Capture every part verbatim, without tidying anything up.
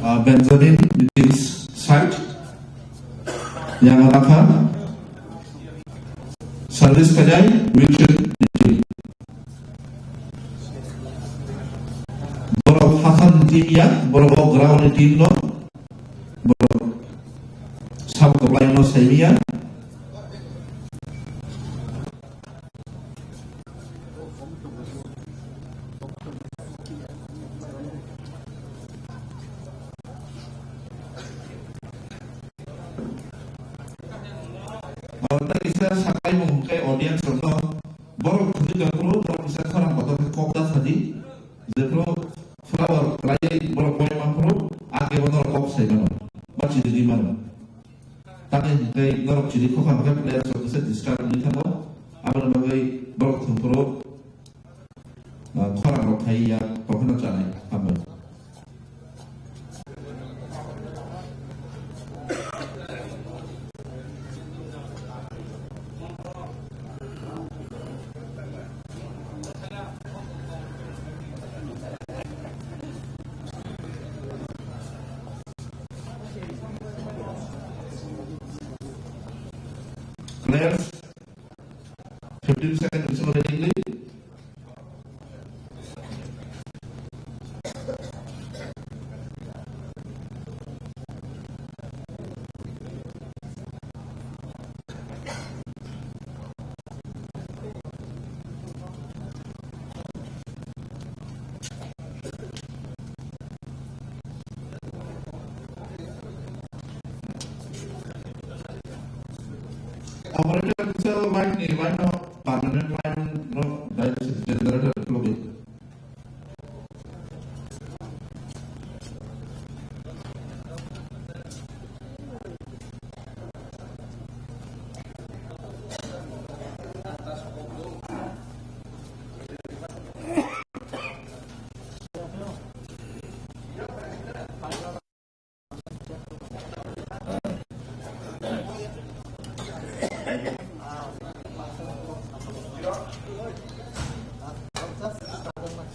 Ah, Benjamin, this side. Yang Rafa. Service kajai, Wilson, Borok hasan ni team ya, borok o ground ni team no, borok sabo kwplai no saimanya. Oro tei kisa saklai mung khe audience rok no borok thwngwi tong phuru borok kisa khorang kotor khe kok da sadi. Jephru flower khlaiwi borok poima phuru, a kebo norok kok sai mano, ba chiri di mano. Tamni hwnkhe norok chiri khokha hwnkhe players rok kisa disturb wngwi thango. Aboni bagwi borok thwng phuru, ah, khorang rok khai ya, tongphano chanai. Hambai. Players, fifteen seconds bisingo ready. Operator kisa line ni, line no permanent line no dialysis generator khulogwi.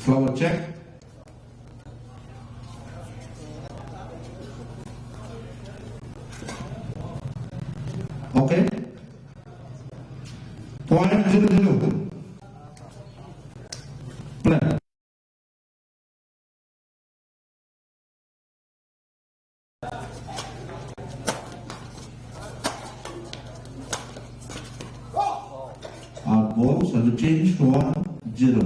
Flower check. Okay. Point zero zero. Play. Our ball shall be changed to one zero.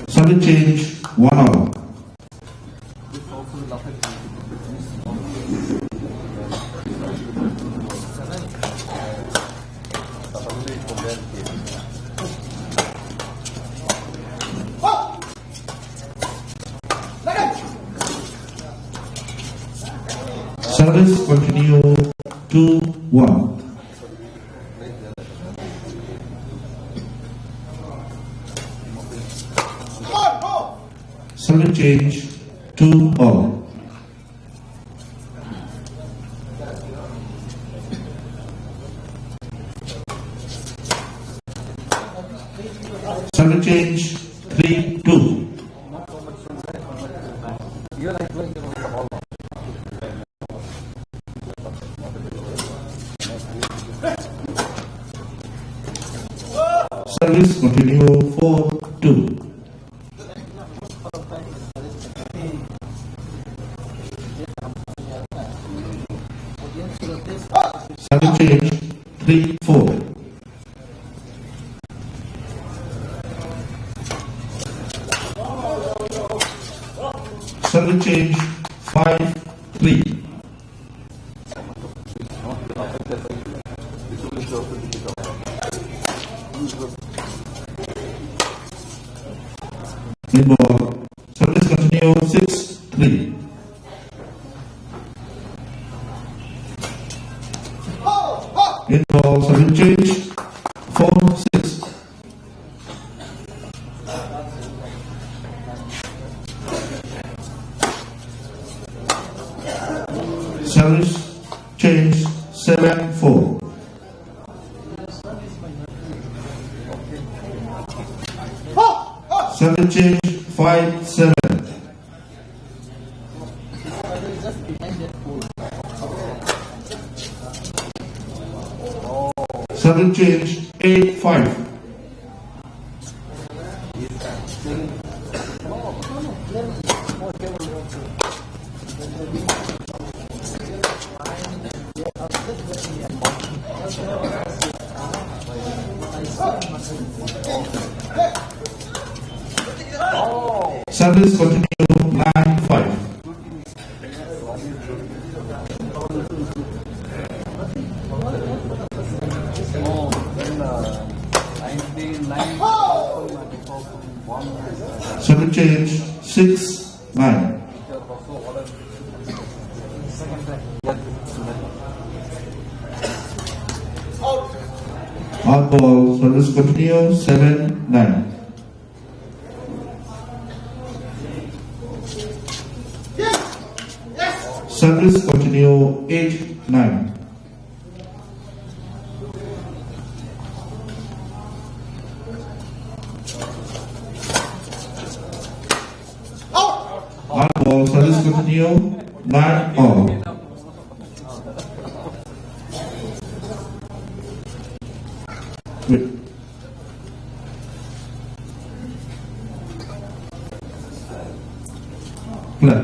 Shall be changed one all. Service continue two one. Service change two all. Service change three two. Service continue four two. Service change three four. Service change five three. Involve. Service continue six three. Involve. Service change four six. Service change seven four. Service change five seven. Service change eight five. Service continue nine five. Service change six nine. Out ball, service continue seven nine. Service continue eight nine. Out ball, service continue nine all. Wait. Play.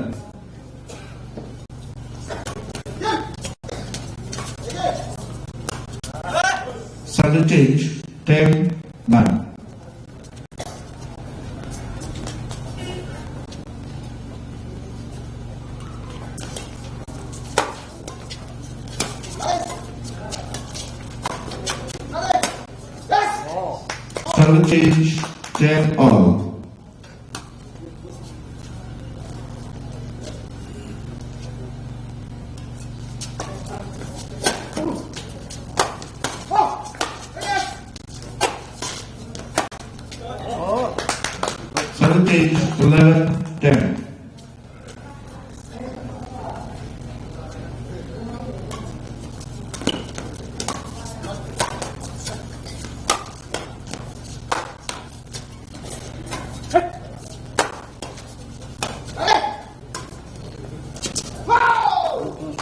Sudden change, ten nine. Sudden change, ten all. Sudden change, eleven ten.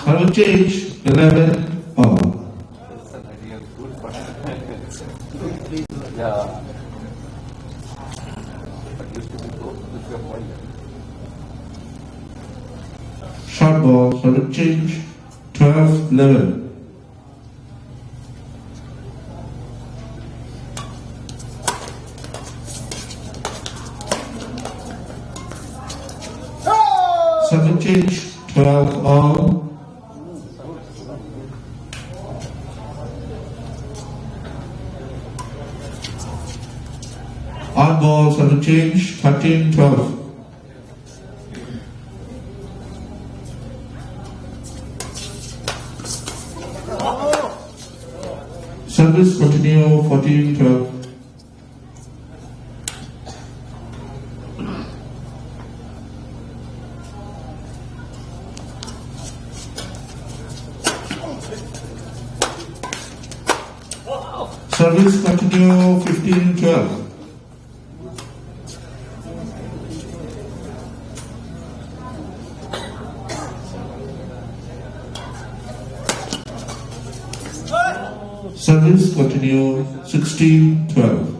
Sudden change, eleven all. Yeah. Short ball, sudden change, twelve eleven. Sudden change, twelve all. Out ball, sudden change, thirteen twelve. Service continue, fourteen twelve. Service continue, fifteen twelve. Service continue, sixteen twelve.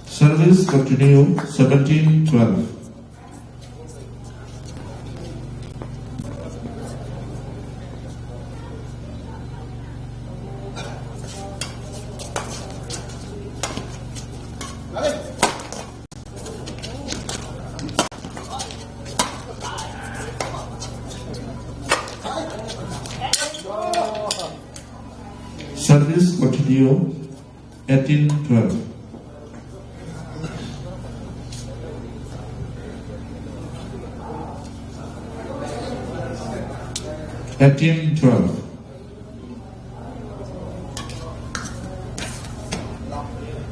Service continue, seventeen twelve. Service continue, eighteen twelve. Eighteen twelve.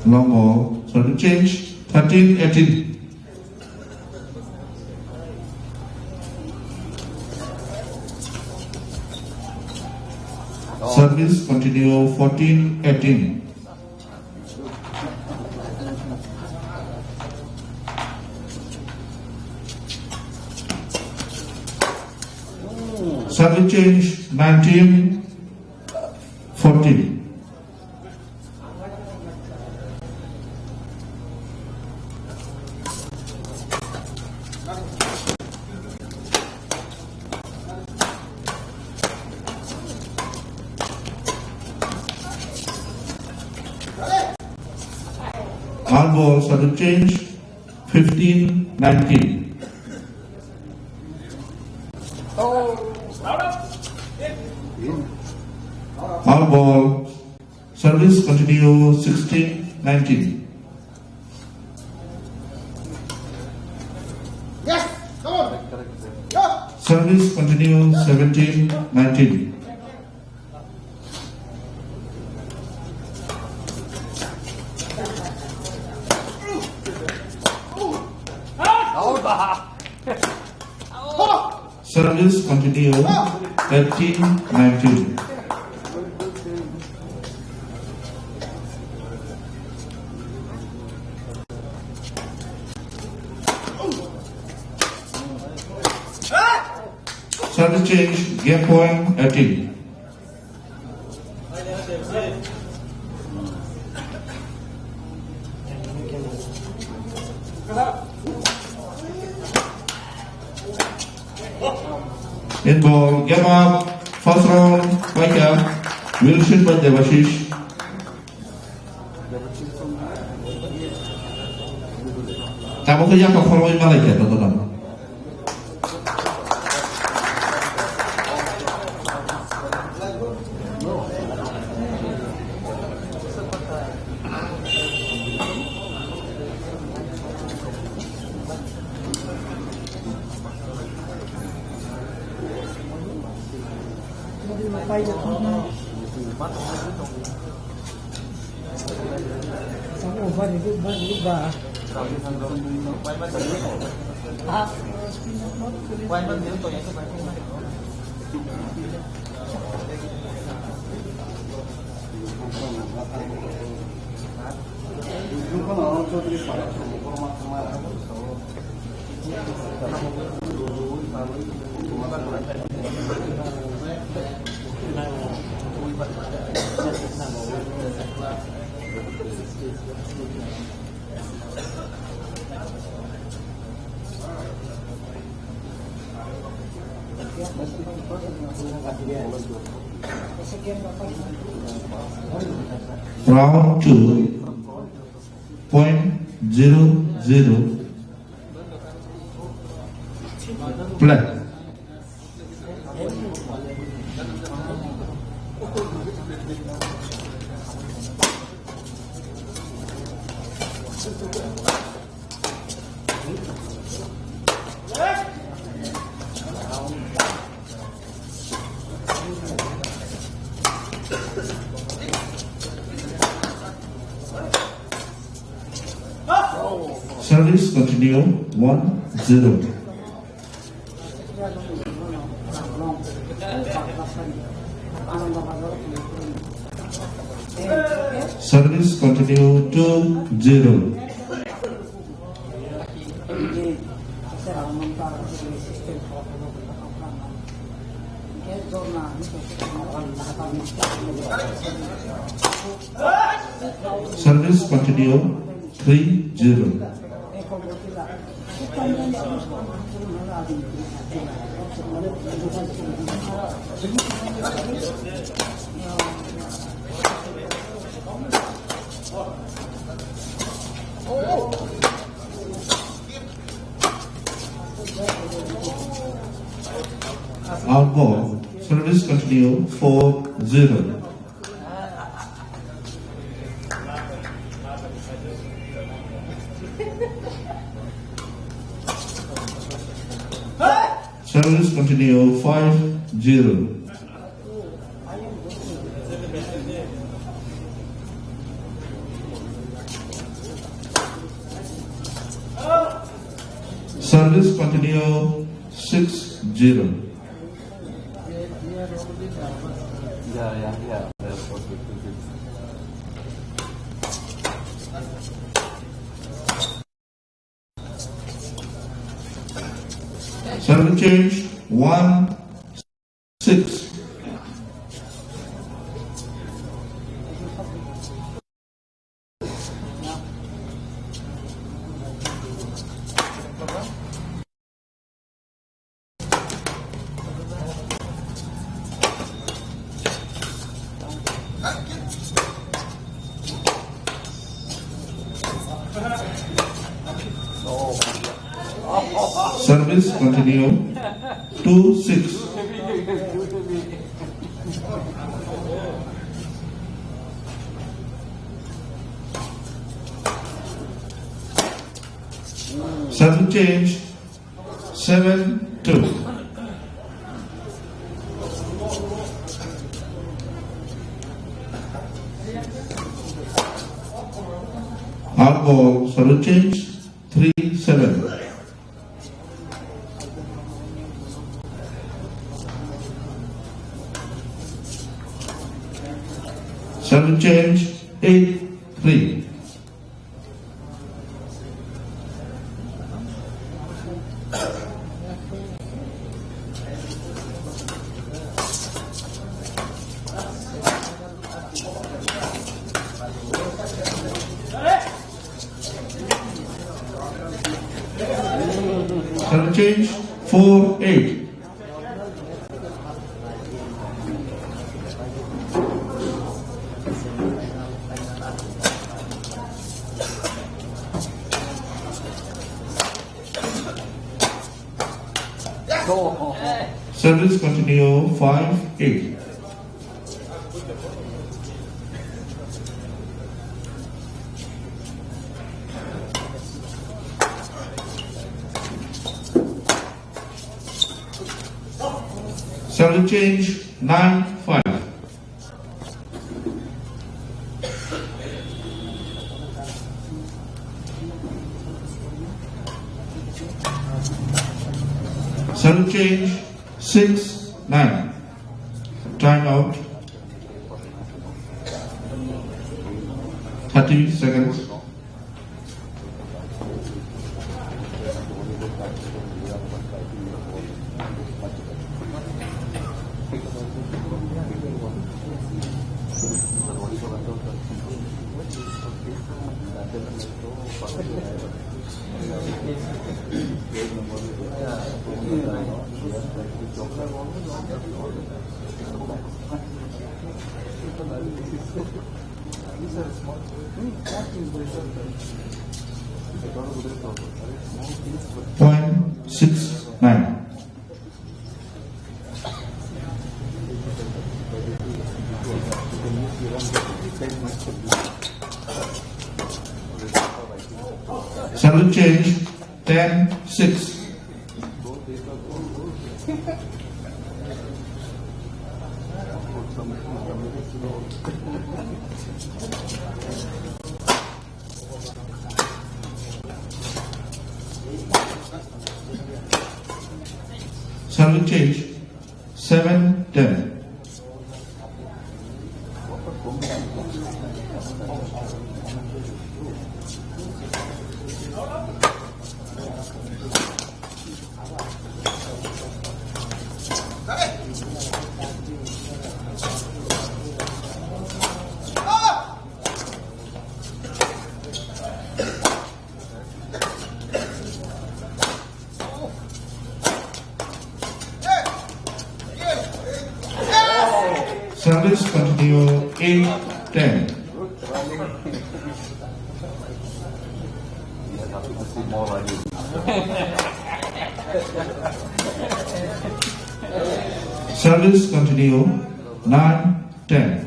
Long ball, service change, thirteen eighteen. Service continue, fourteen eighteen. Service change, nineteen fourteen. One ball, service change, fifteen nineteen. One ball, service continue, sixteen nineteen. Yes, come on. Service continue, seventeen nineteen. Service continue, eighteen nineteen. Service change, game point, eighteen. In ball, game up, first round, paikha, Wilson by Devashish. Tamo khe yakha khoroi malai khe to to. Round two, point zero zero. Play. Service continue, one zero. Service continue, two zero. Service continue, three zero. Out ball. Service continue, four zero. Service continue, five zero. Service continue six zero. Service change one six. Service continue two six. Service change seven two. Out ball, service change three seven. Service change eight three. Service change four eight. Service continue five eight. Service change nine five. Service change six nine. Time out. Thirty seconds. Point six nine. Service change ten six. Service change seven ten. Service continue eight ten. Service continue nine ten.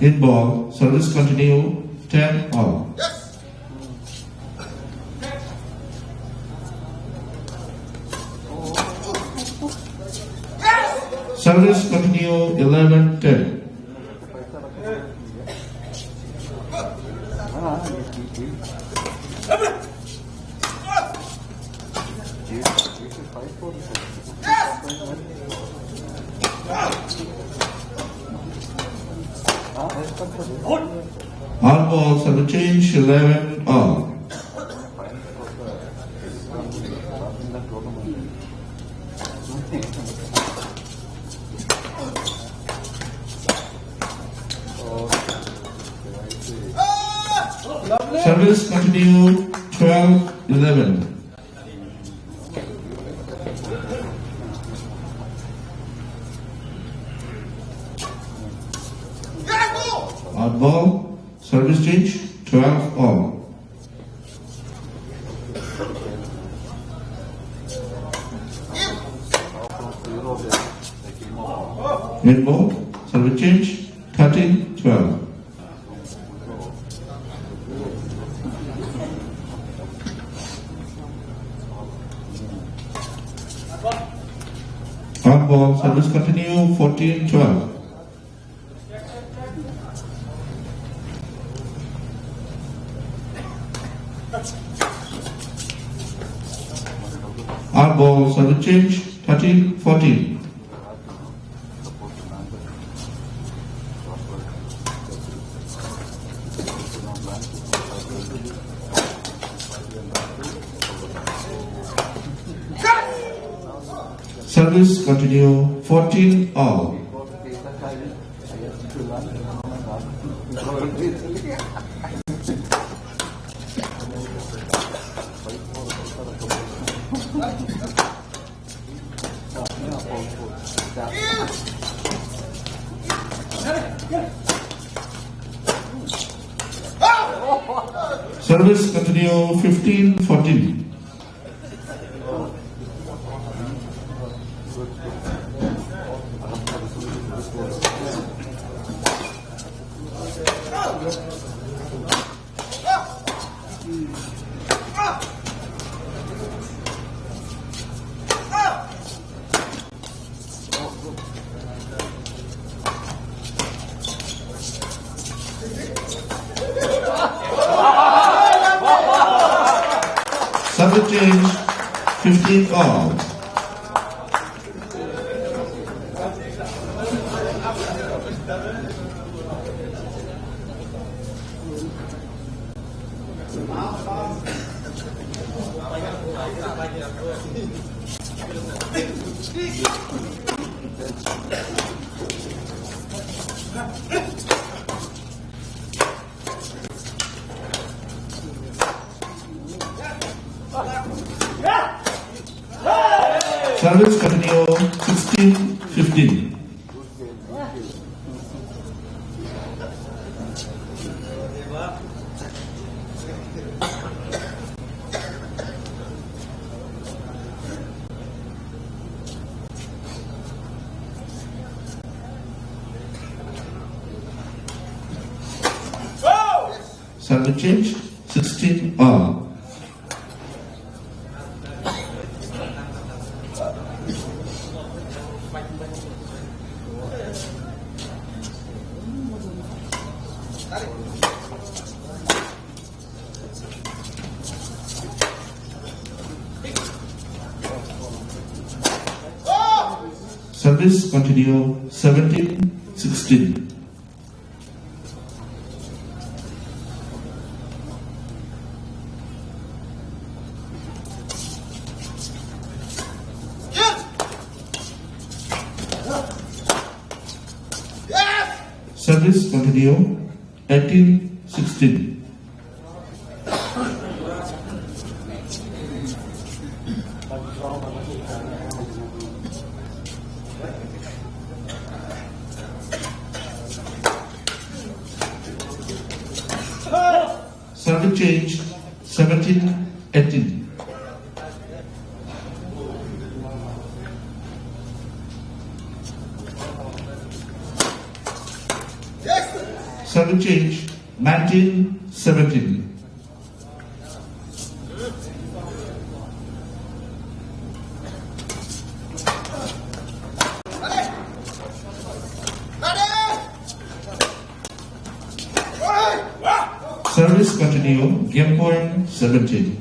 In ball, service continue, ten all. Yes. Service continue eleven ten. All balls have a change, eleven all. Service continue, twelve eleven. Out ball, service change, twelve all. Red ball, service change, thirteen twelve. Out ball, service continue, fourteen twelve. Out ball, service change, thirteen fourteen. Service continue, fourteen all. Service continue, fifteen fourteen. Service change, fifteen all. Service continue, sixteen fifteen. Service change, sixteen all. Service continue, seventeen sixteen. Service continue, eighteen sixteen. Service change, seventeen eighteen. Service change, nineteen seventeen. Service continue, game point seventeen.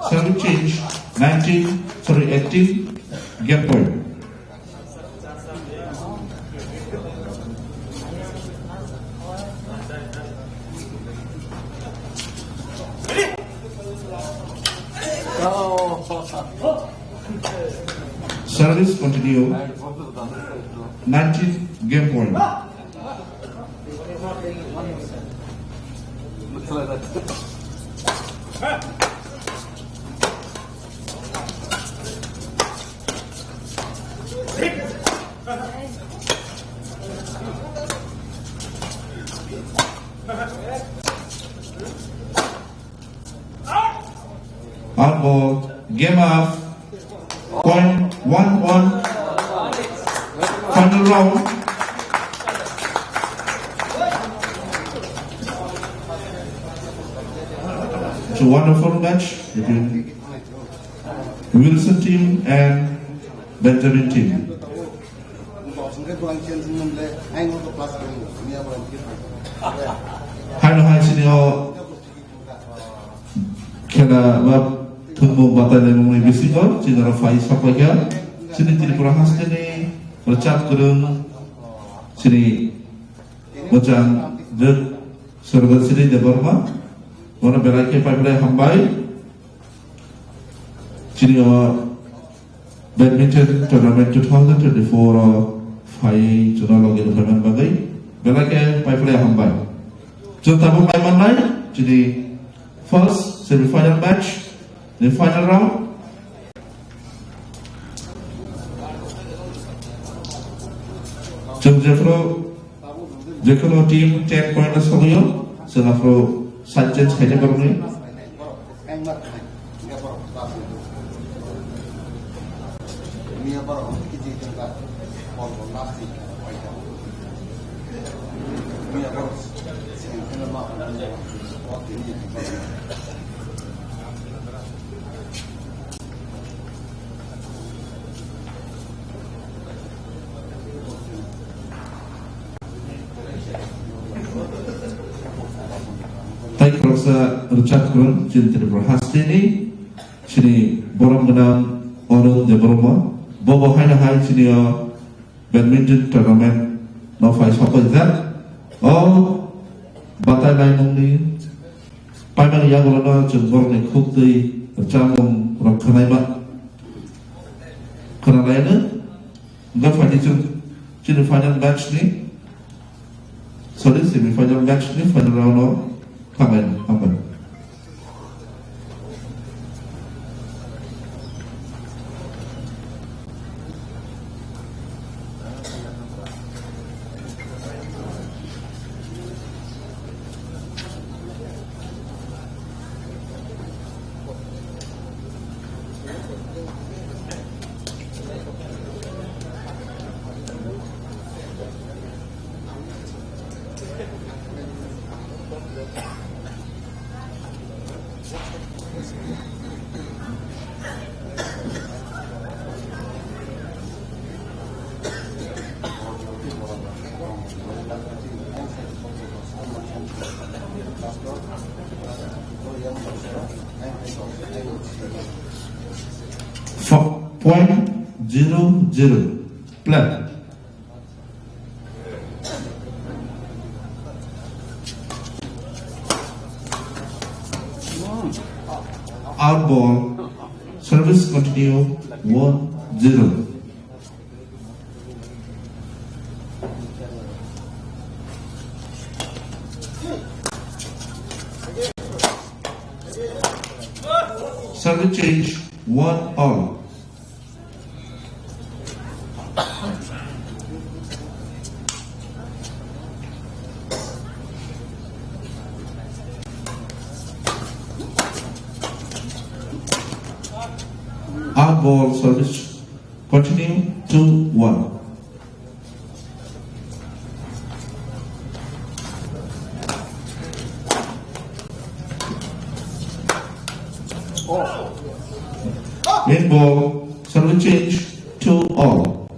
Service change, nineteen, sorry, eighteen, game point. Service continue. Nineteen game point. Abo game of point one one, final round. It's a wonderful match between Wilson team and Benjamin team. Haino hai chini o khela ba thwngmung batai laimungni bisingo chini oro phai sapaikha chini Tripura hasteni rwchap kwrwng chini bwchang Sorgasri Debbarma, bono belai khe pai belai hambai. Chini o badminton tournament two thousand twenty-four o phai chwngno logi rwphaimani bagwi belai khe pai belai hambai. Chwng tabuk nai mannai chini first semi final match, the final round. Chwng jephru Jekono team ten point o sogwi o, chwng aphuru side change khaina borokni. Tai khoroksa rwchap kwrwng chini Tripura hasteni chini borom gwnang Arun Debbarma, bobo haino hai chini o badminton tournament no phai sopaijak. O batai laimungni paimani yagulono chwng borokni khuk twi rwchapmung rok khwnaima, khwnalaino. Hwnkhe phaidi chwng chini final match ni, sorry, semi final match ni final round o thanglai, hambai. Four point zero zero. Play. Out ball. Service continue one zero. Service change one all. Out ball service. Continue two one. Handball, service change, two all.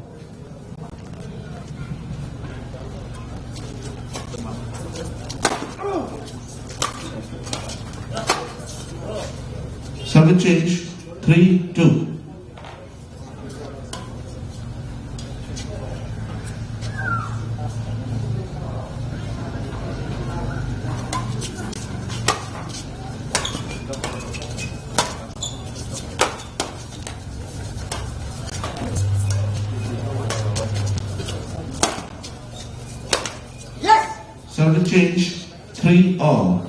Service change, three two. Service change, three all.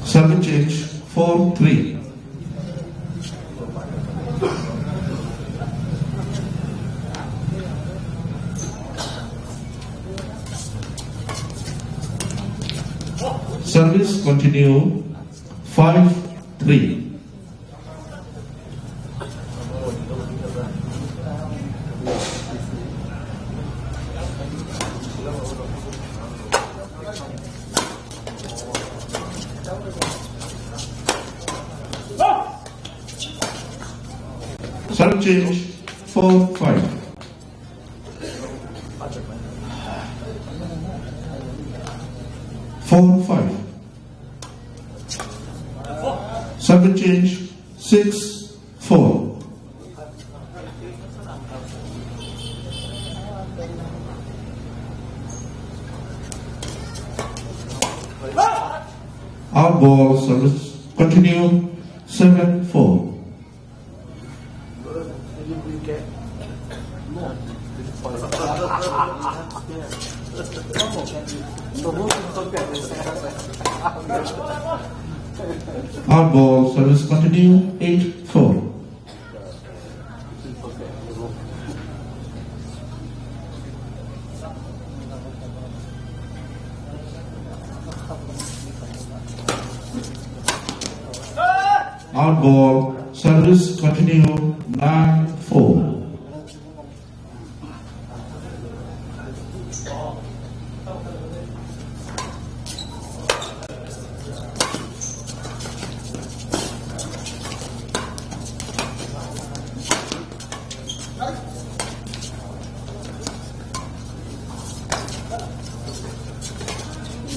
Service change, four three. Service continue, five three. Service change, four five. Four five. Service change, six four. Out ball, service continue, seven four. Out ball, service continue, eight four. Out ball, service continue, nine four.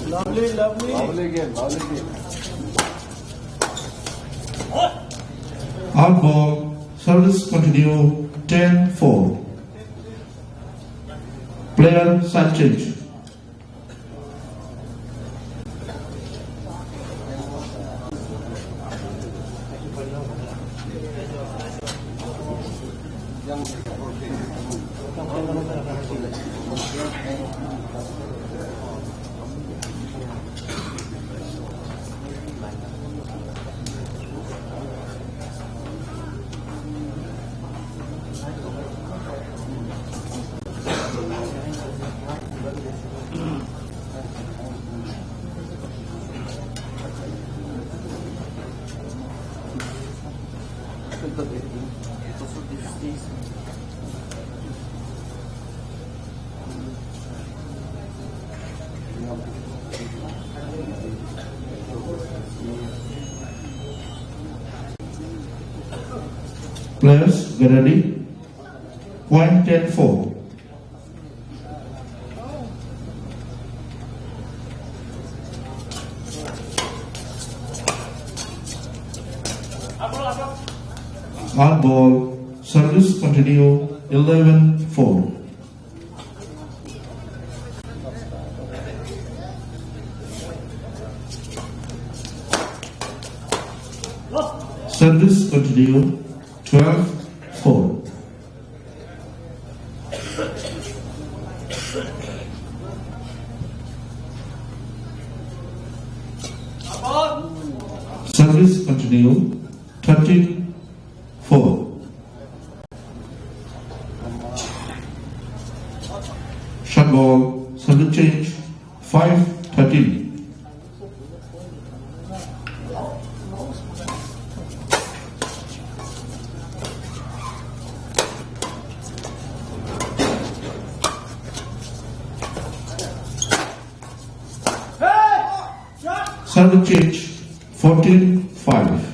Lovely, lovely. Lovely game, lovely game. Out ball, service continue, ten four. Player side change. Players, get ready. Point ten four. Out ball, service continue, eleven four. Service continue, twelve four. Service continue, thirteen four. five thirteen. Serve change, fourteen five.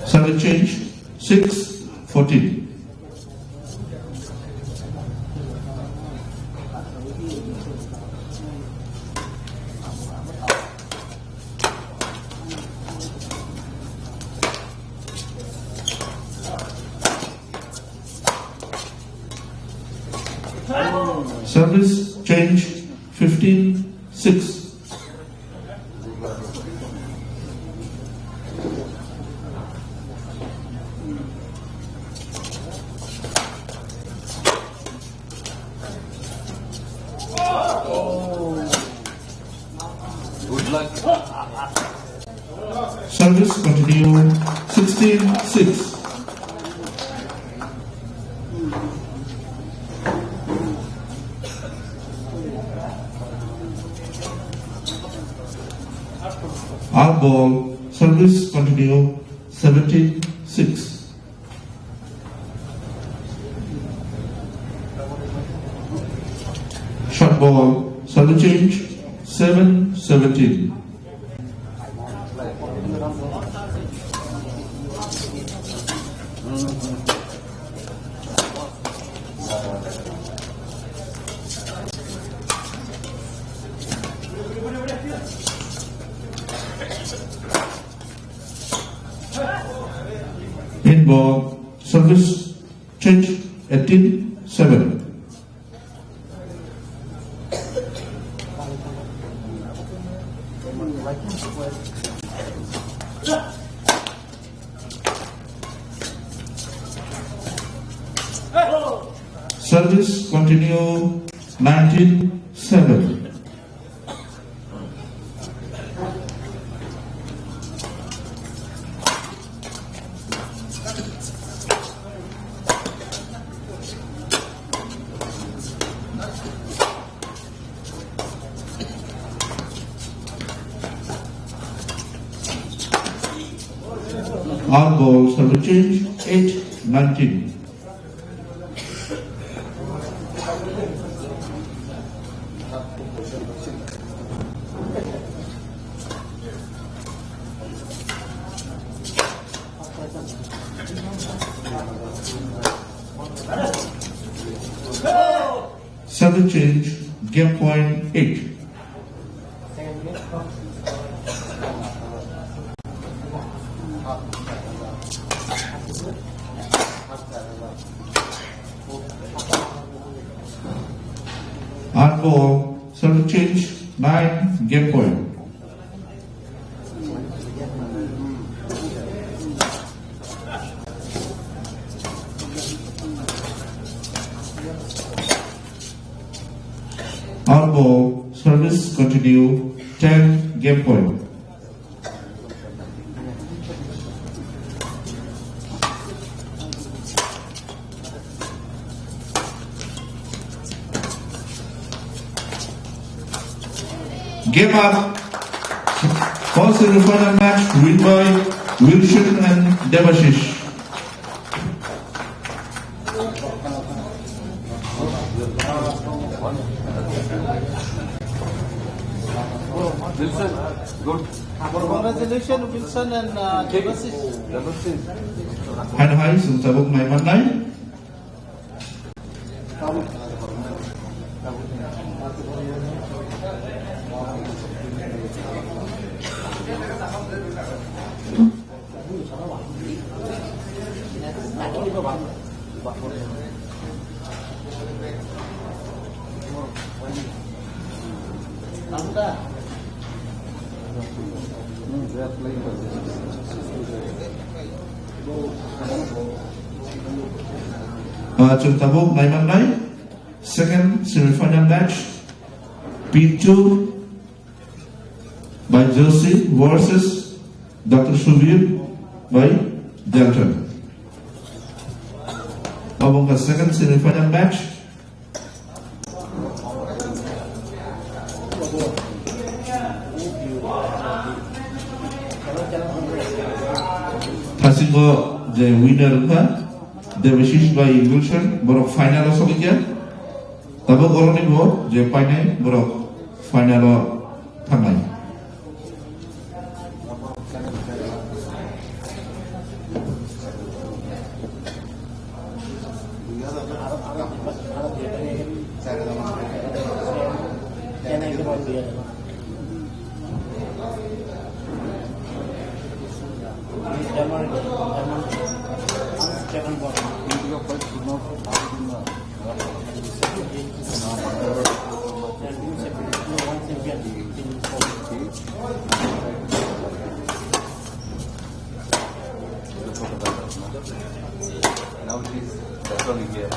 Serve change, six fourteen. Service change, fifteen six. Good luck. Service continue, sixteen six. Out ball, service continue, seventeen six. Short ball, serve change, seven seventeen. Pin ball, service change, eighteen seven. Service continue, nineteen seven. Out ball, serve change, eight nineteen. Serve change, game point, eight. Out ball, serve change, nine, game point. Out ball, service continue, ten, game point. Game up. First semi-final match win by Wilson and Debashish. Wilson, good. Congratulations, Wilson and, uh, Debashish. Debashish. Hai hai, chwng tabuk nai mannai. Ah, chwng tabuk nai mannai second semi-final match, Pintu by Joshi versus Doctor Sudhir by Delton. Obo wngkha second semi final match. Thasingo je winner wngkha Debashish by Wilson, borok final o sogwi kha. Tabuk oroni bo je painai borok final o thangnai. Now it is, that's all you get.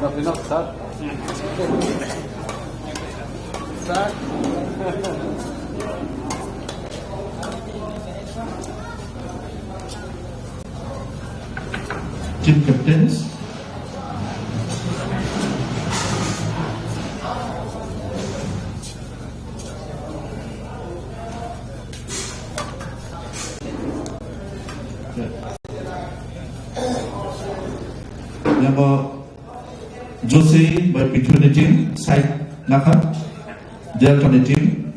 Enough, enough, start. Start. Team captains. Yang Josi by Pithu ni team, side nakha, Delta ni team.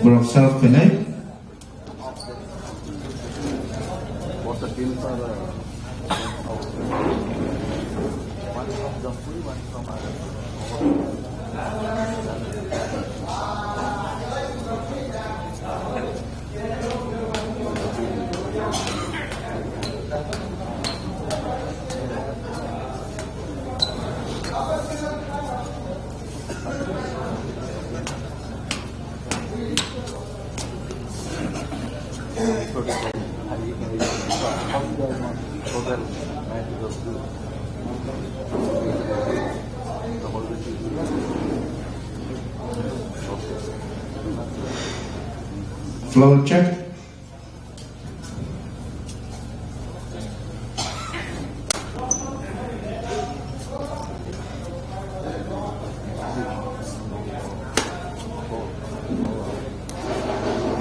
Borok serve khainai. Both the teams are, uh, out. One from Jampui, one from Agartala. Floor check.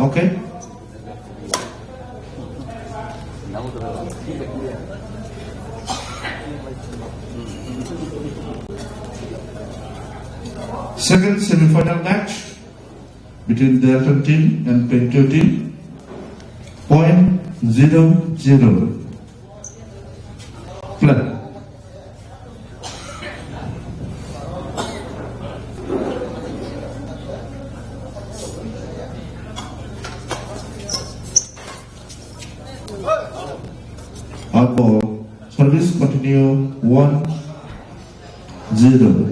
Okay. Second semi-final match between the Elton team and Pengkyo team. Point zero zero. Play. Out ball. Service continue one zero.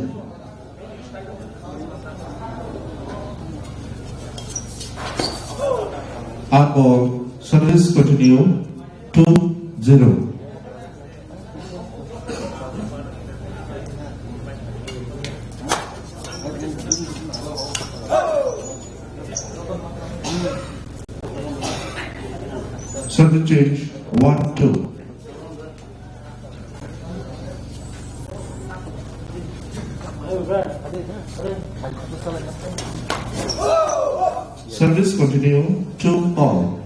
Out ball. Service continue two zero. Service change one two. Service continue two all.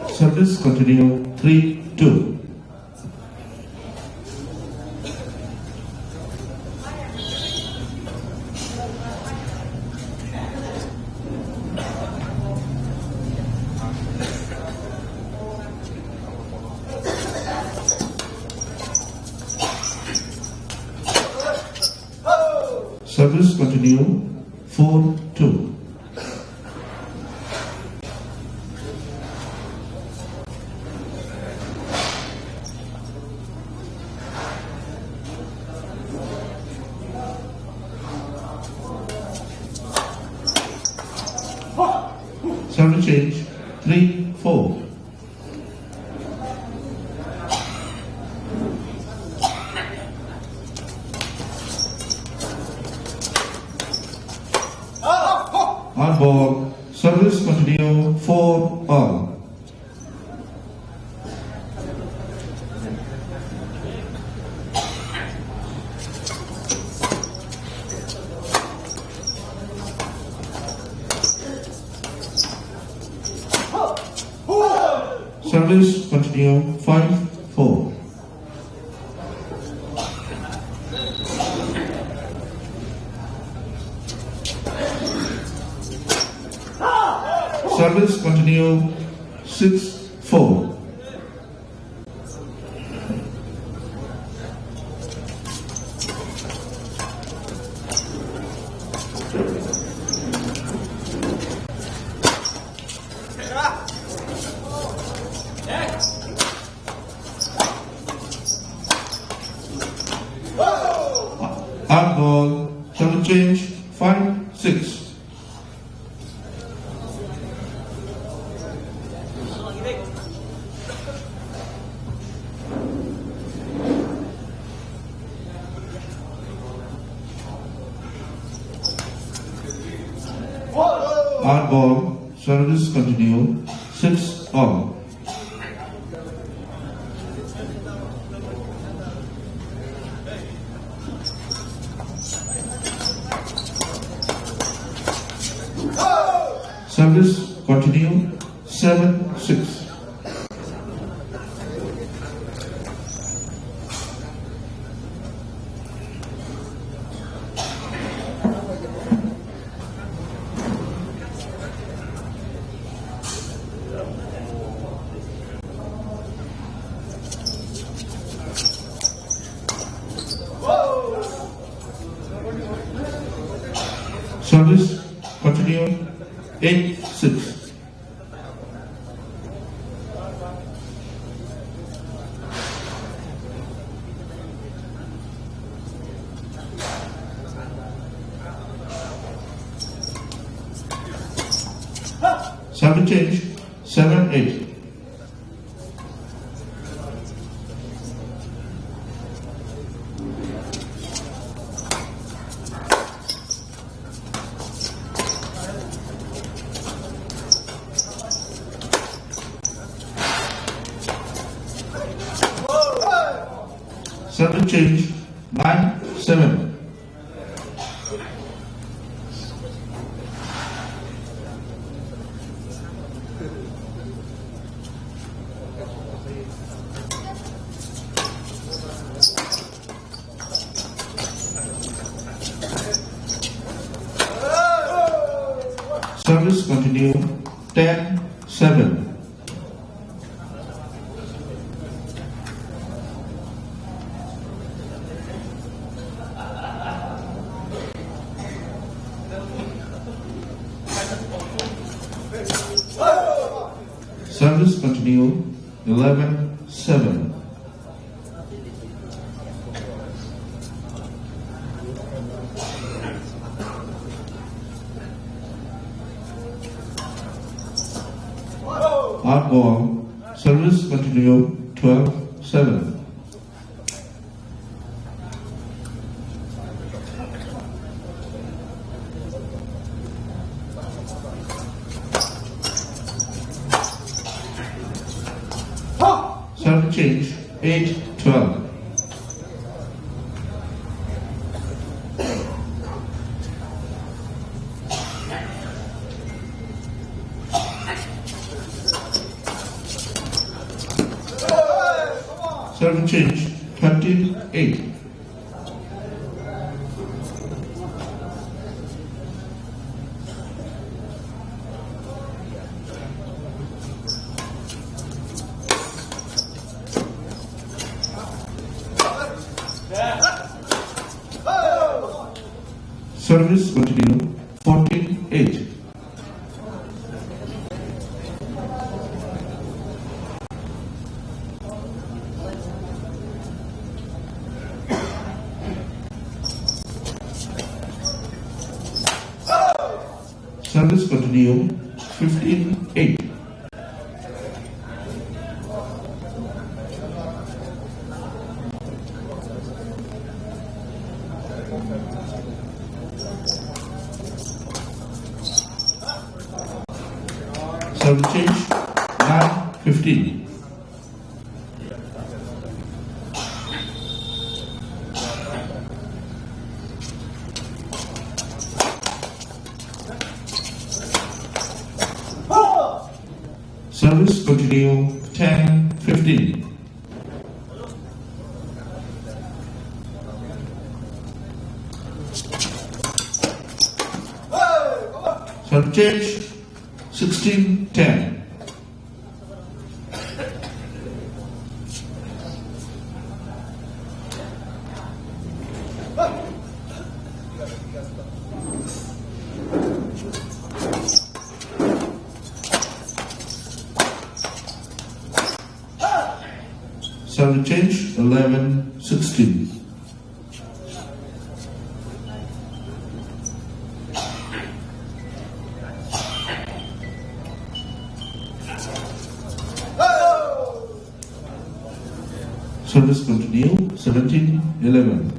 Service continue three two. Service continue four two. Service change three four. Out ball. Service continue four all. Service continue five four. Service continue six four. Out ball, shuttle change, five six. Out ball, service continue, six all. Service continue, seven six. Service continue, eight six. Service change, seven eight. Service change, nine seven. Service continue, ten seven. Service continue, eleven seven. Out ball. Service continue, twelve seven. Serve change, eight twelve. Serve change, thirteen eight. Service continue, fourteen eight. Service continue, fifteen eight. Serve change, nine fifteen. Service continue, ten fifteen. Serve change, sixteen ten. Serve change, eleven sixteen. Service continue, seventeen eleven.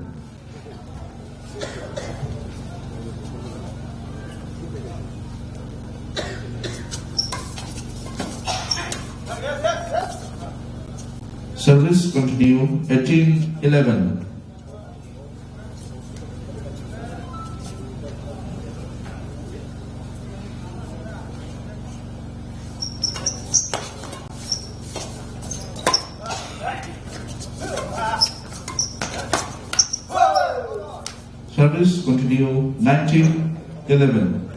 Service continue, eighteen eleven. Service continue, nineteen eleven.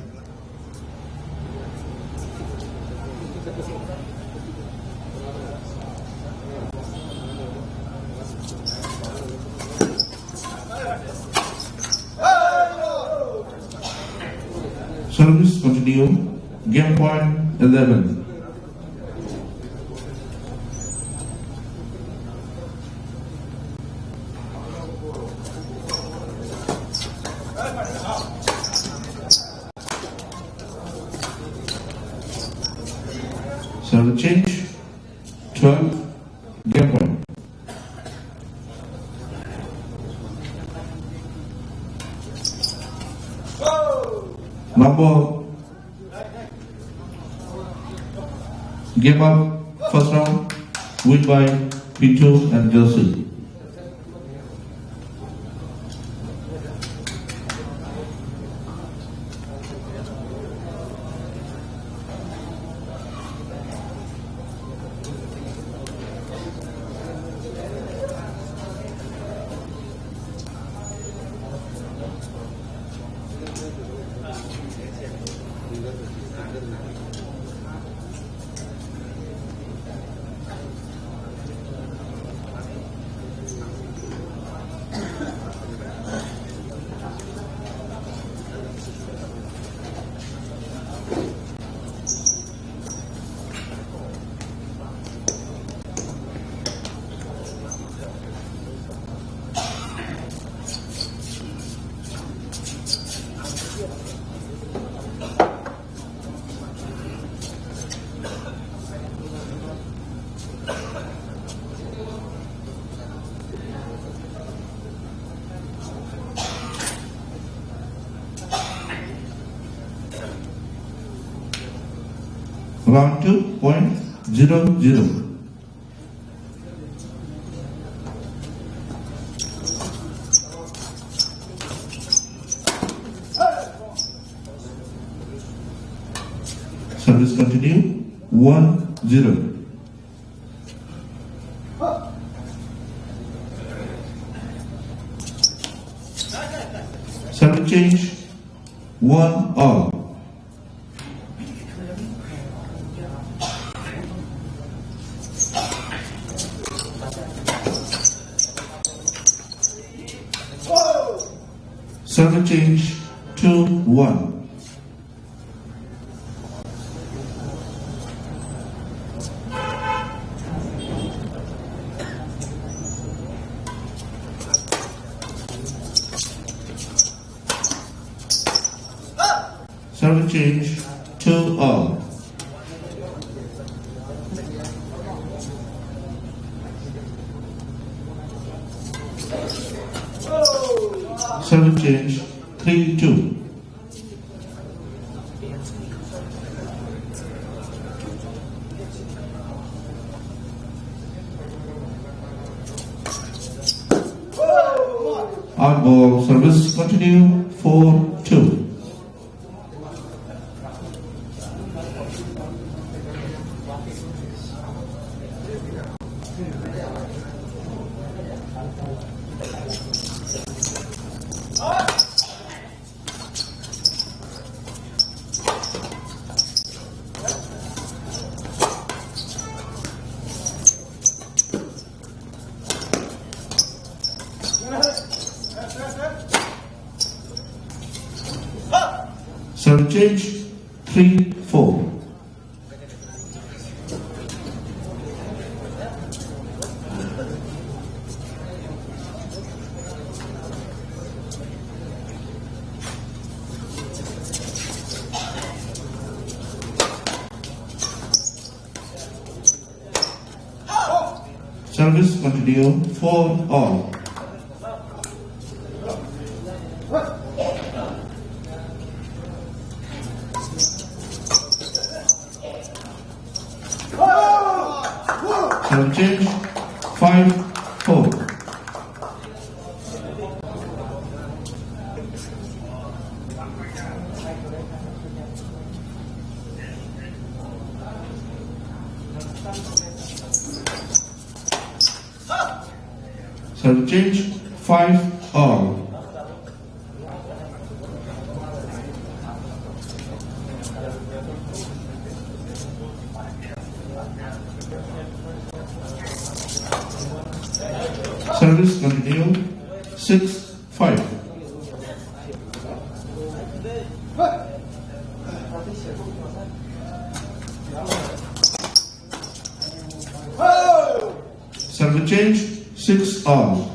Service continue, game point eleven. Service change, twelve, game point. Number Game up, first round, win by Pintu and Josie. Round two point zero zero. Service continue, one zero. Service change, one all. Service change, two one. Service change, two all. Service change, three two. Out ball, service continue, four two. Serve change, three four. Service continue, four all. Serve change, five four. Serve change, five all. Service continue, six five. Service change, six all.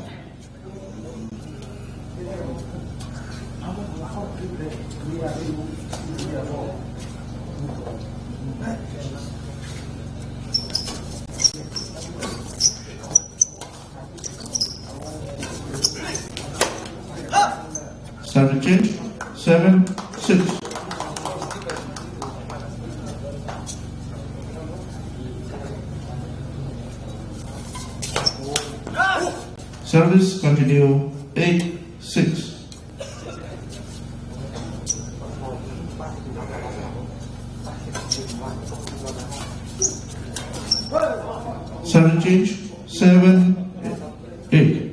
Service change, seven six. Service continue, eight six. Service change, seven eight.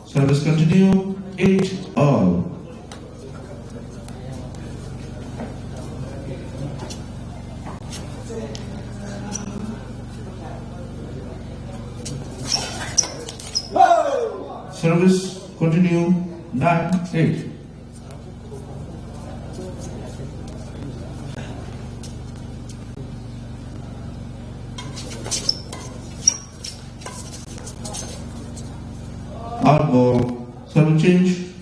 Service continue, eight all. Service continue, nine eight. Out ball, service change,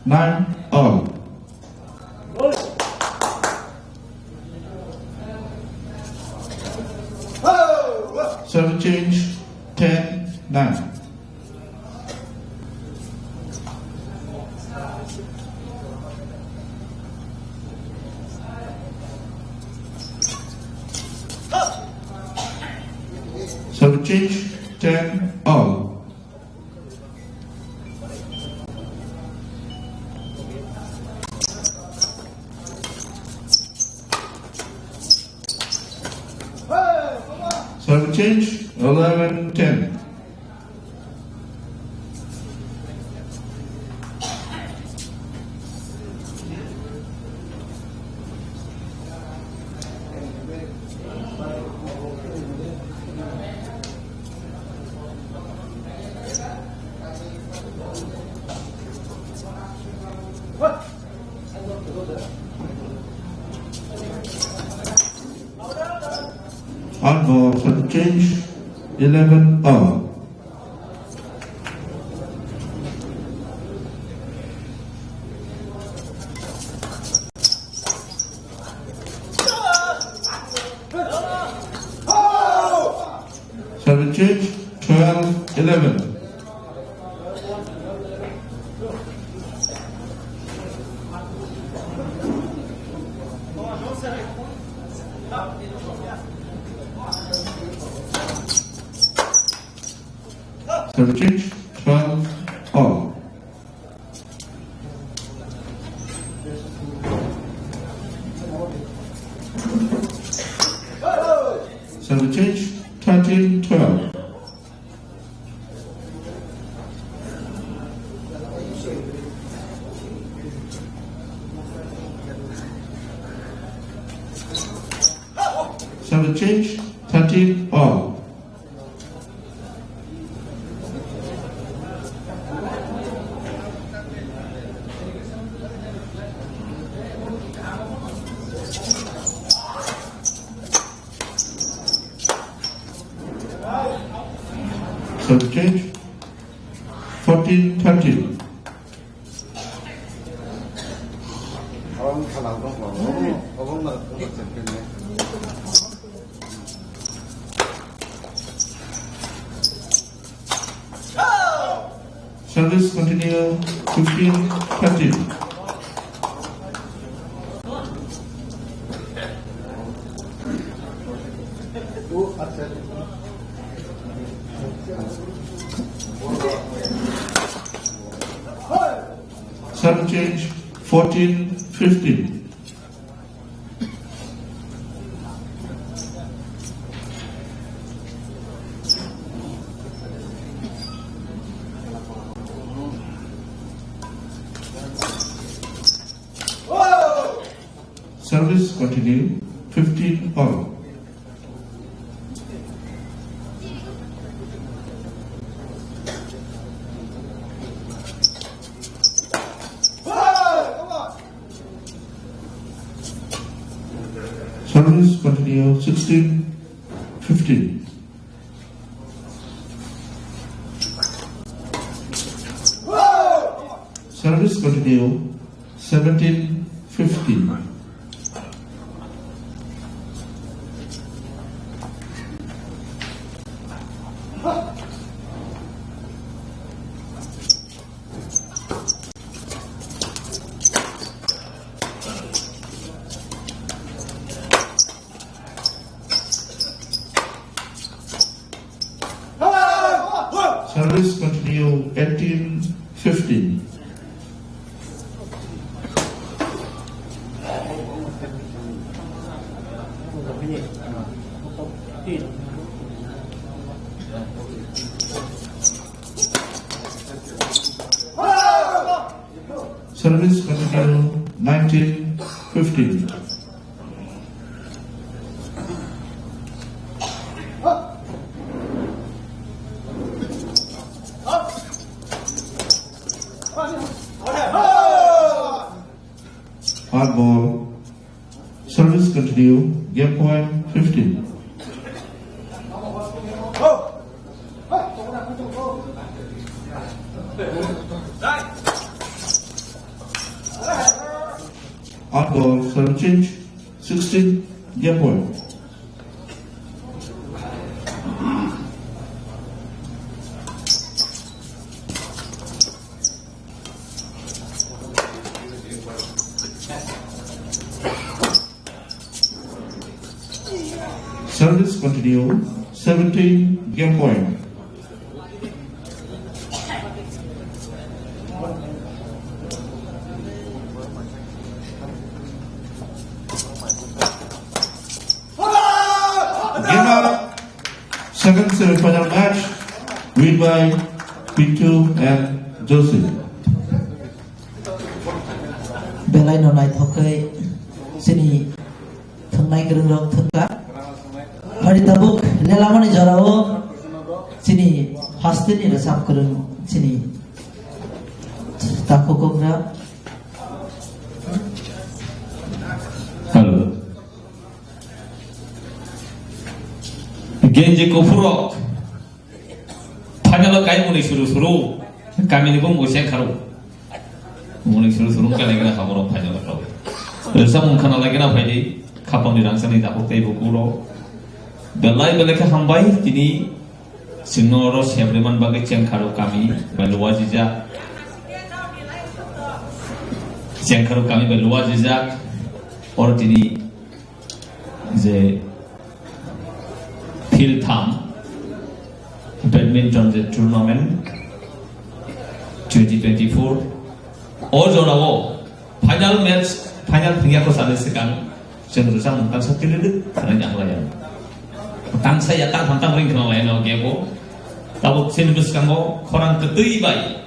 nine all. Service change, ten nine. Service change, ten all. Service change, eleven ten. Out ball, service change, eleven all. Service change, twelve eleven. Service change, twelve all. Service change, thirteen twelve. Service change, thirteen all. Service change, fourteen thirteen. Service continue, fifteen thirteen. Service change, fourteen fifteen. Service continue, fifteen all. Service continue, sixteen fifteen. Service continue, seventeen fifteen. Service continue, eighteen fifteen. Service continue, nineteen fifteen. Hard ball. Service continue. Game point, fifteen. Hard ball, serve change, sixteen, game point. Service continue, seventeen, game point. Game out. Second semi-final match win by Pintu and Joseph. Belai no naithok khe chini thwngnai kwrwngrok thwngkha. Hari tabuk lelamani jorao chini hasteni rwchap kwrwng chini takhuk okra. Hello. Genji kuphurrok. Final o kai muni suru suru. Kamini bung bo seng kharu. Muni suru suru kai lagi na khamoro final o kharu. Rwchap mung khana lagi na phaidi. Khapang ni rangchak ni dakhuk tei bukulo. Belai belai khe hambai tini chwngno oro sebriman bagwi cheng kharu kami bai luwa jijak. Cheng kharu kami bai luwa jijak. Oro tini je field tham badminton je tournament twenty twenty-four o jorao final match, final thwngya kho sani swkang chwng rwchapmung tangsa tililik khwnai nang lai ang. Tangsa ya tang hamtang ring khna lai no gebo. Tabuk chini bwskango khorang kwtwi bai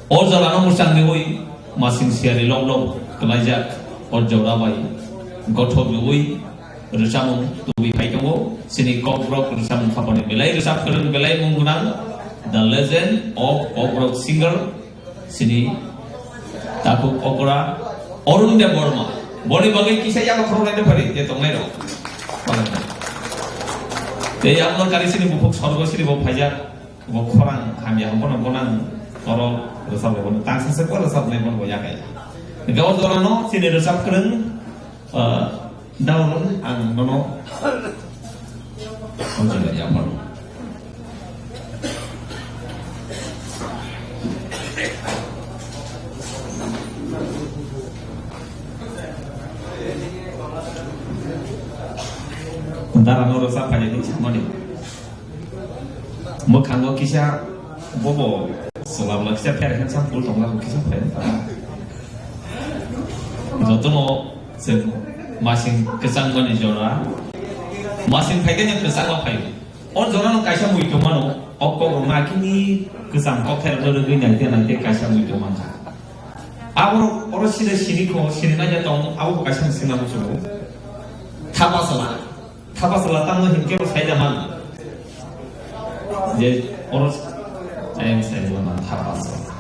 o jorano mwchang riwi masing siyari lok lok kwlaijak o jora bai gothok riwi rwchapmung tubui phai tongo. Chini kokborok rwchapmung khapani belai rwchap kwrwng belai mung gwnang, the legend of kokborok singer, chini takhuk okra Arun Debbarma. Boni bagwi kisa yago khoroknai de phari je tongnai rok. Tei yago kari chini buphuk sorgo chini bo phaijak. Bo khorang hamya hwnkheno bono ang oro rwchapnai bono tangsa se bo rwchapnai bono bo yakai. Hwnkhe o jorano chini rwchap kwrwng, ah, Daurun ang nono o jaga yapharo. Dara no rwchap phaidi hinwi samani. Mwkhango kisa bobo swlabla kisa pher khe sa phul tongla kisa phai. Jotono se masing kwchang mani jora. Masing phai khe kwchang ma phai. O jora no kaisa mui tongmano. O kok rok na kini kwchang kok thai rok rwgwi nai te nai te kaisa mui tongmano. Abo oro sida sini kho, sini naija tong, abo bo kaisa sina muchungo. Thapa sala. Thapa sala tamo hinkhe bo saida man. Je oro ayang saida man thapa sala.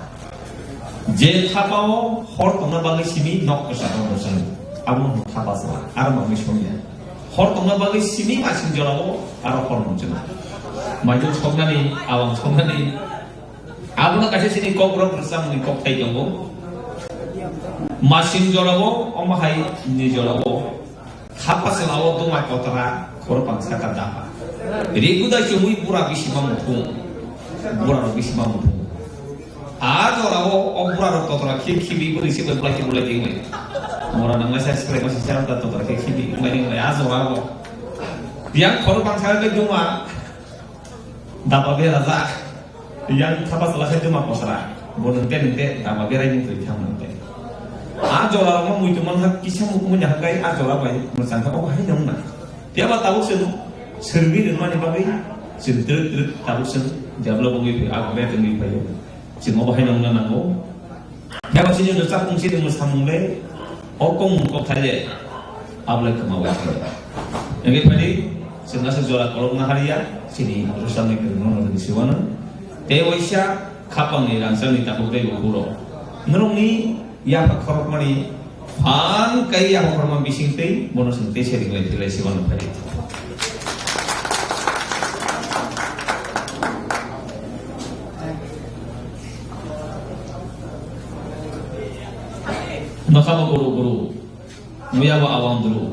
Je thapao hor tongna bagwi simi nok kwsa tong bosong. Abo no thapa sala. Ar mangwi somya. Hor tongna bagwi simi masing jorao aro hor mungchung. Maidu soknani, awang soknani, abono kaisa sini kok rok rwchapmani kok thai tongo. Masing jorao, omo hai ni jorao, khapa selao duma kotora, khoro pangsa ka dapa. Ri guda chumui bura bisi ma muthung, bura rok bisi ma muthung. A jorao o bura rok kotora khi khibi buri si bai bulai khi bulai ding bai. Mora nang lai sa spray ma si chang ta kotora khi khibi mai ding bai a jorao. Yang khoro pangsa ka duma. Daba bera jak. Yang thapa sala khe duma kotora. Bo nung te nung te daba berai nung twi thang nung te. A jora rok no muitu man hak kisa muk mui hak gai a jora bai mwchang kha obo hai nung na. Phiya ba tabuk se nung serbi rwmani bagwi chwng twrwk twrwk tabuk se develop wngwi phaio, upgrade wngwi phaio. Chwng obo hai nung na nango. Phiya ba chini rwchapmung chini mwsamung le o kongmung kok thai le abo le kwma bai thai. Hingke phai di, chwng aswk jora kolokna hariya, chini rwchapni kwrwngno no hwnwi siwano. Tei waisa khapangni rangchakni takhuk tei bukhukno. Norokni yapha khorokmani phan kai yapha khorokma bising tei bono chwng tei sering lai philai siwano phai di. Nokha bo guru guru, muya bo awang duru.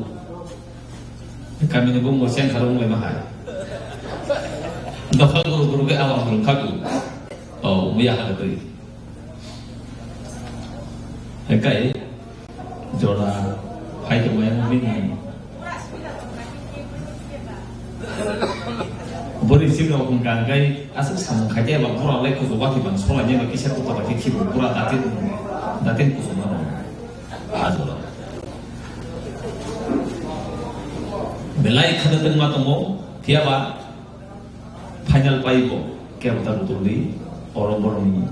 Kami ni bung bo seng kharung lai mahai. Nokha guru guru ke awang duru khaku. Oh, muya ha dui. Hekai. Jora phai tongmani bini. Bori sini rok hwn kha hingkai aswk samung khai tei ba bura lai kuchuk watwi bang solai nai kisa kuchuk bai khe khibu bura datin datin kuchuk ma rok. A jora. Belai khada tongma tongo phiya ba. Final pai bo kebo ta butuldi oro borokni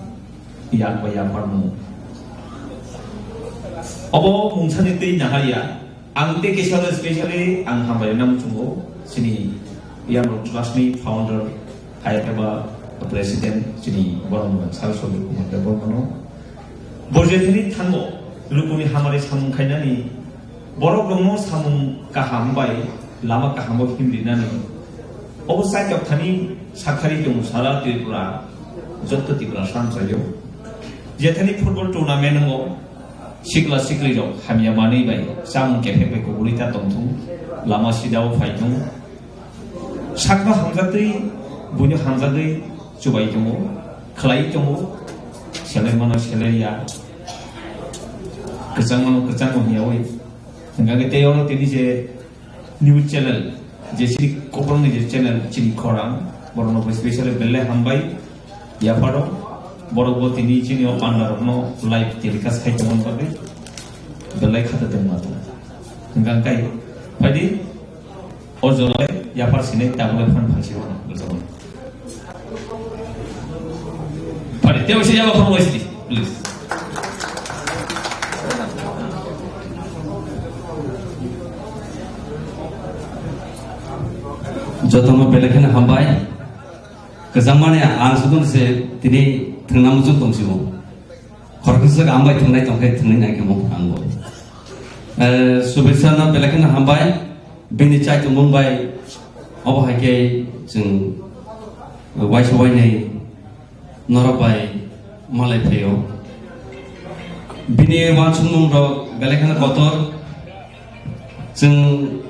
yak bai yak barmung. Obo mungsani twi nahar ya. Ang tei kisa specially ang hambai rwna muchungo chini Yamrok Trust ni founder hai eba president chini borok mung Sir Sodip Kumar Debbarmano. Bo jethani thango lukuni hamari samung khainani Borok rokno samung kaham bai lama kahamo himrinani. Obo saitok thani sakhari tongo sara Tripura, jotto Tripura samsayo. Jethani football tournament wngo, sikla sikli rok hamya manwi bai chamung kephek bai kubulwi ta tongthung, lama sidao phaithung. Sakno hamjatwi, buino hamjatwi chubai tongo, khlai tongo, seleng mano seleng ya, kwchang mano kwchang mano yawi. Hingkha khe tei oro tini je news channel, je chini kokrokni je channel, chini khorang, borokno bo specially belai hambai. Yapharo borok bo tini chini o panda rokno live telecast khai tongmani bagwi belai khata tongma tongo. Hingkha kai phaidi o jora yaphar sinai tabuk lai phan phan sio belai. Phaidi tebo se yaba phone waisidi, please. Jotono belai kheno hambai. Kwchangmani ang sudung se tini thwngna muchung tongsibo. Khoroksa ang bai thwngnai tongkhe thwngnai nai khe mo ang bo. Eh, Subirsa no belai kheno hambai. Bini chai tongmung bai obo hai khe chwng waisa wainai norok bai malai phaio. Bini wansukmung rok belai kheno kotor. Chwng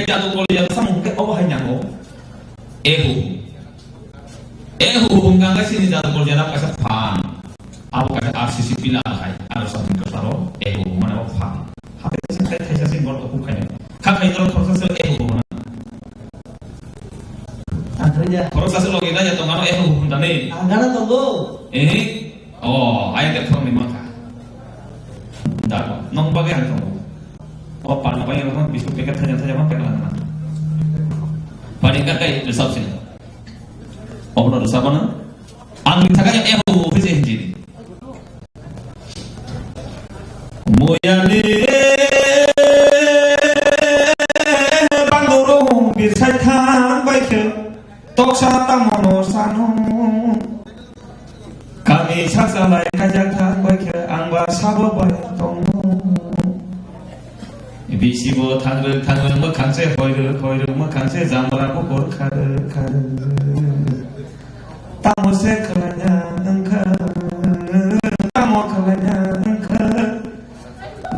jadukol ya samung ke obo hai nango. Ehu. Ehu hum ganga sini jadukol jana kaisa phan. Abo kaisa R C C pillar hai. Aro samung ke saro ehu mane o phan. Hape sing kai thaisa sing bor to kuk khai. Kha khai jor khorsa se ehu hum na. Ang khai ya. Khorsa se logi na ya to mano ehu hum da nei. Ang gana tongo. Eh. Oh, ayang ke thong ni mangkha. Da, nong bagwi ang thong. Oh, pan bagwi ang thong, biscuit packet thaja thaja man packet lang na. Pani ka kai resap sini. Oh, no resap na. Ang ni thaga yang eh ho ho je hinji. Moyani banguru bisai thang bai khe. Toksa tamo no sano. Kami saksa lai kajak thang bai khe ang ba sabo bai tongo. Bisi bo thangrwk thangrwk mwkhang se hoirwk hoirwk mwkhang se jamra bukur kharwk kharwk. Tamo se khlaina wngkha, tamo khlaina wngkha.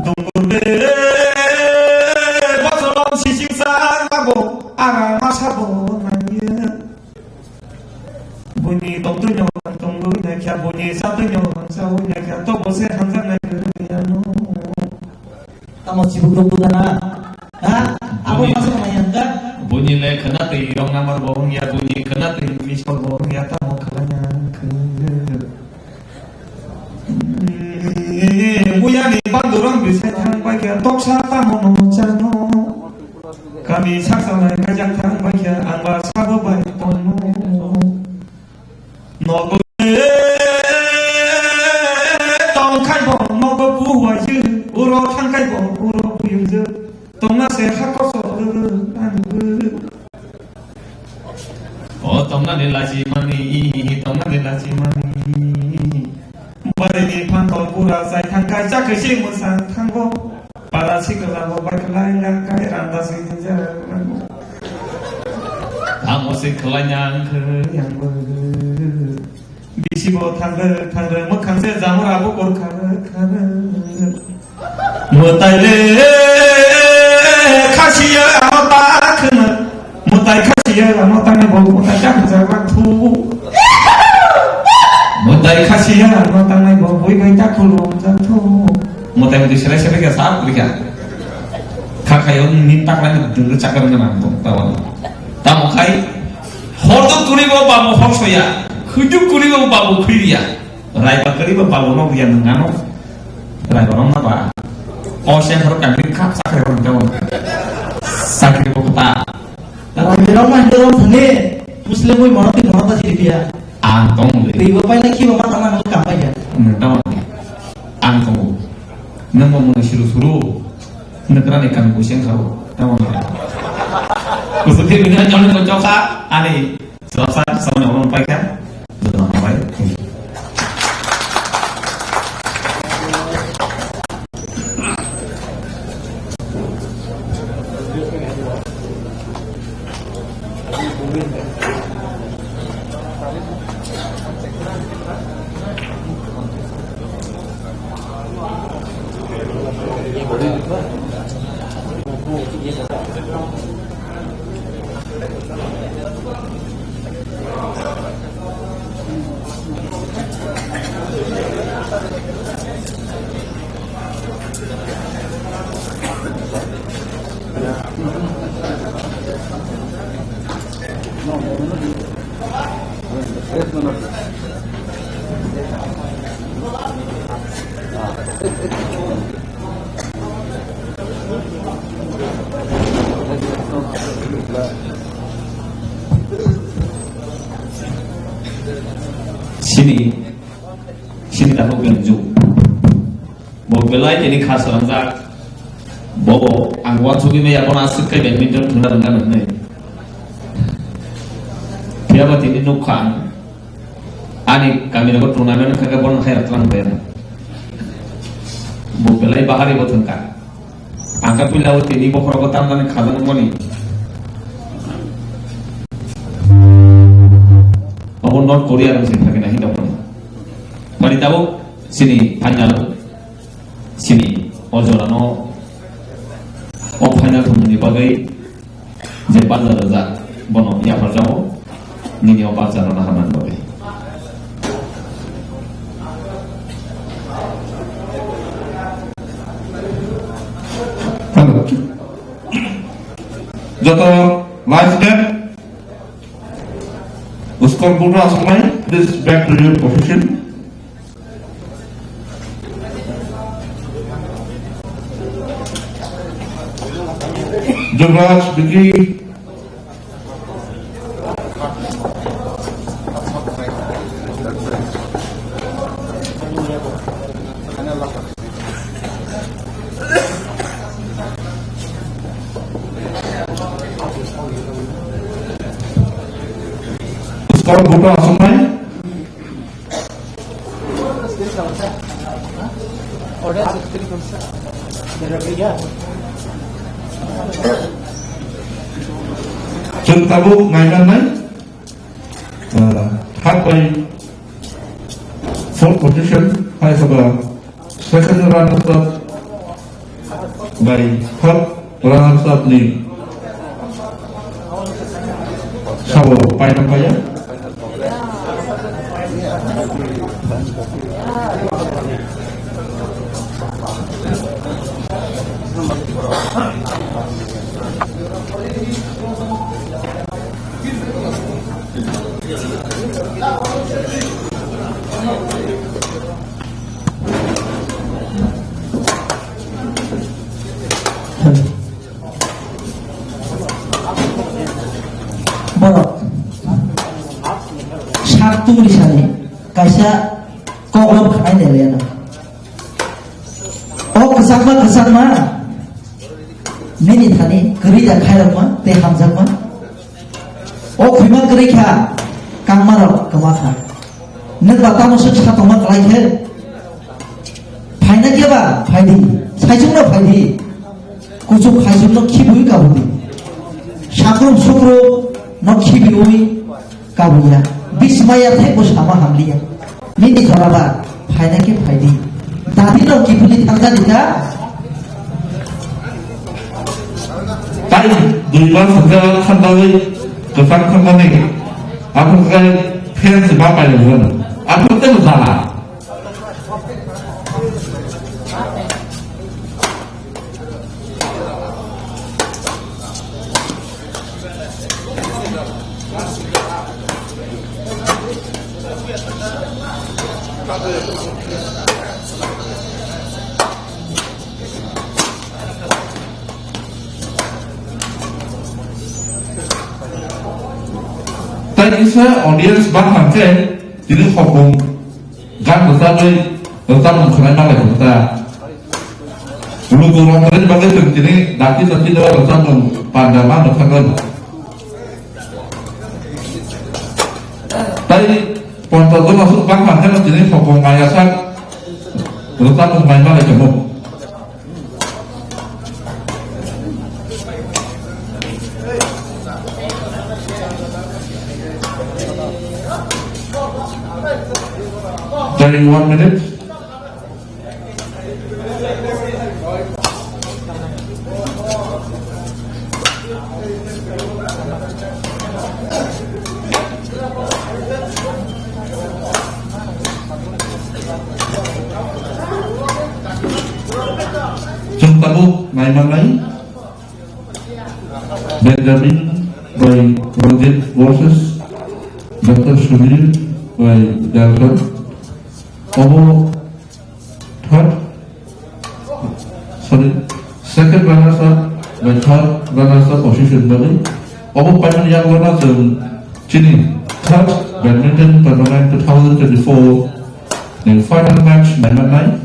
Dungur de, bosolong sising sa abo, ara masa bo nangya. Buni tongtwi no tongwi nakya, buni satwi no sawi nakya, to bose hanjak nai ya no. Tamo sibuk rok buda na? Ha? Abo buni masa nai ya ka? Buni le khana twi rong number bo wng ya, buni khana twi miss call bo wng ya, tamo khlaina wngkha. Muyani bandurang bisai thang bai khe toksa tamo no chano. Kami saksa lai kajak thang bai khe ang ba sabo bai tongno. Nogo tong khai bo nogo buwai je, uro thang khai bo uro buyung je. Tongna se hakor so ani. O tongnani lachi mani, tongnani lachi mani. Barini phanto pura sai thang kai chakri si musa thango. Para si kala bo bai khlai lang kai randa si ninja. Amo si khlai nyang khe yang bo. Bisi bo thangrwk thangrwk mwkhang se jamura bo kor kharwk kharwk. Mwtai le khasiya ano ta khwna. Mwtai khasiya ano tangnai bo mwtai ta khwna jak thu. Mwtai khasiya ano tangnai bo bui bai ta khulum jak thu. Mwtai mwtai serai serai khe sa kuri kha. Kha khayo ni taklai ni dungri chakar ni nang tong tawani. Tamo khai hor do turi bo babo hor soya. Khujuk turi bo babo khuiya. Raiba kwrwi bo babo no buya nung ano. Raiba no ma ba. O se horo kangri khap sakre bo nung tamo. Sakre bo kota. Raiba no ma hindoro thane. Muslim mui mono ti mono ta jiri biya. Ang tong le. Riba pai na khiba ma tama no kam pai ya. Nung tamo. Ang tong. Nung mo mo suru suru. Nung kra ne kan bu siang khao. Tamo. Kusuk ke bina jone ko choka. Ani. Selasa, sama orang pakai. Jangan pakai. Sini, sini tabuk yang ju. Bo belai tini kha swnamjak. Bo ang uansugwi maya bono aswk khe badminton thwngna rwngna nwngnai. Phiyaba tini nukha ang. Ani kamini bo tournament wngkha khe bono hai rwklang bai. Bo belai bahari bo thwngkha. Ang khe puila o tini bokhorogo tamjani khajakmani. Obo North Korea rok se thangkhe nahi tongmani. Bari tabuk chini final, chini o jorano o final thwngmani bagwi Je bazar rwjak, bono yapharjago, nini o bazar rwna hamani bagwi. Hello. Joto live chat, scoreboard o aswknai, please back to your position. Jobraj, Vicky. Scoreboard o aswknai. Chwng tabuk nainanai, uh, third by fourth position, hai saba second runner up by third runners up ni sabo paina paya. Borok sak tungri sani kaisa kok rok khanai le riyana. O kwchakma kwchakma nini thani kwrwi da khairokma tei hamjakma. O khwima kwrwi kha kangma rok kwma kha. Nwng ba tamo swk sa tongma kwlai khe? Phaina khe ba phai di, saichung no phai di. Kuchuk khaichung no khibiwi kabu di. Sakrum sukrum no khibiwi kabu ya. Bismaya thai bo sama hamliya. Nini jora ba phaina khe phai di. Dadi no kiphilwi thangja di da. Tai dui mas hwnkhe khandawi kwchang thangmani. Aphuru khe fans ba pailailago. Aphuru tei jala. Tai kisa audience bang hangke tini hokong gan rwchapwi rwchapmung khwnai malai kho ta. Luku rok rwchapmung bagwi chwng tini dakti dakti no rwchapmung panda ma rwchapmung. Tai ponta dono suk bang hangke tini hokong maya sak rwchapmung mai malai kho. During one minute. Chwng tabuk naimanai Benjamin by Ranjit versus Doctor Sudhir by Dalton. Obo third, sorry, second runners up by third runners up position bagwi. Obo paimani yago no chwng chini third badminton tournament two thousand twenty-four ni final match naimanai.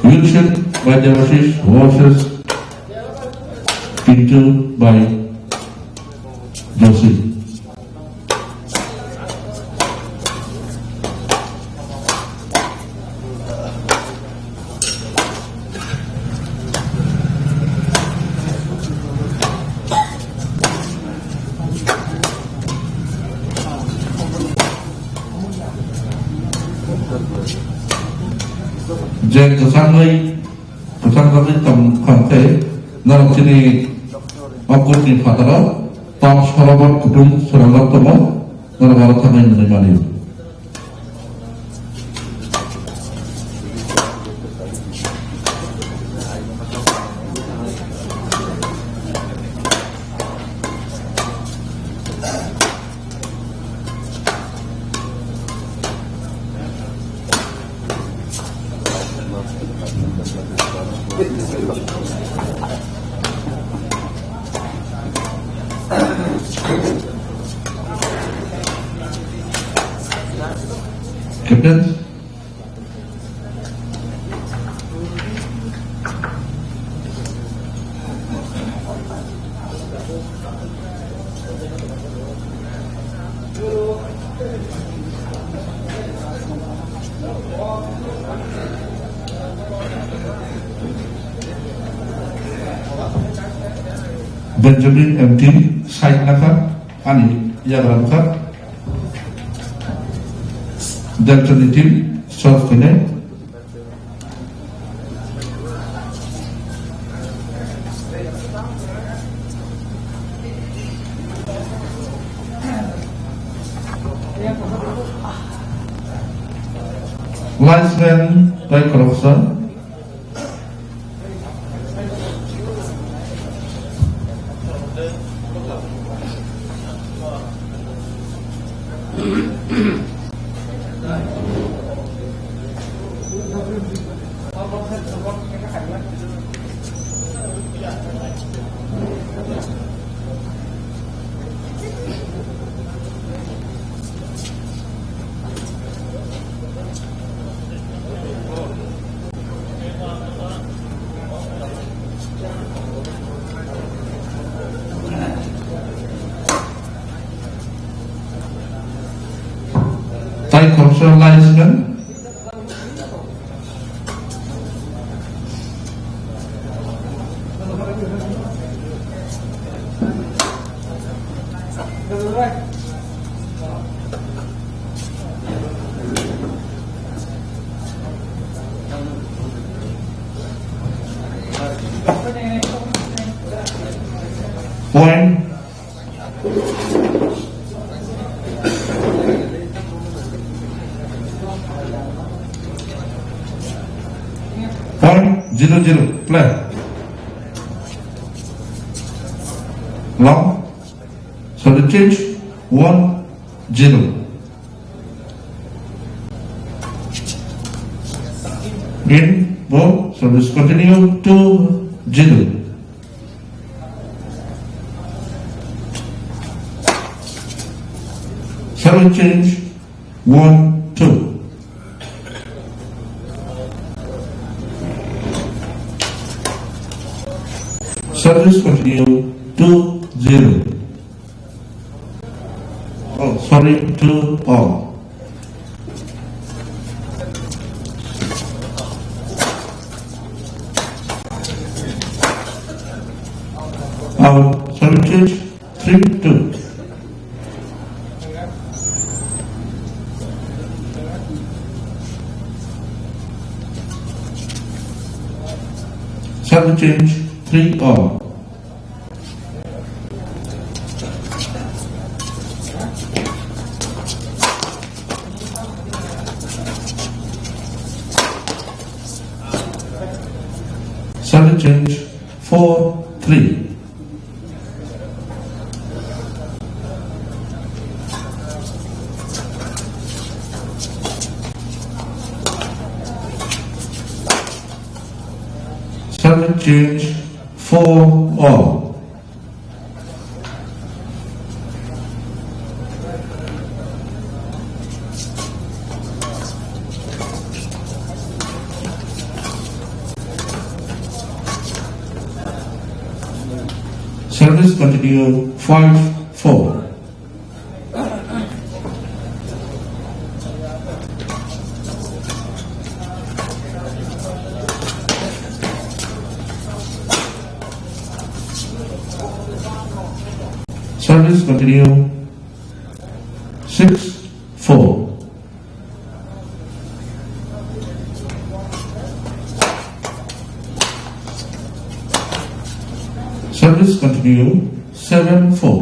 Wilson by Debashish versus Pintu by Joshi. Je kwchangwi, kwchang bagwi tong kha khe, norok chini Kutni phataro tok sorobor kutung swnamjak tongo, norok aro thangwi nwnwi mani. Captain. Benjamin M T side nakha, ani yagra bwkha. Delta ni team serve khainai. Linesman tei khoroksa. Tai khoroksa linesman. Point. Point zero zero. Play. Long. So the change one zero. In ball. So this continue two zero. Seven change, one, two. Service continue, two zero. Oh, sorry, two all. Out, service change, three two. Service change, three all. Service change, four three. Service change, four all. Service continue, five four. Service continue, six four. Service continue. Seven four.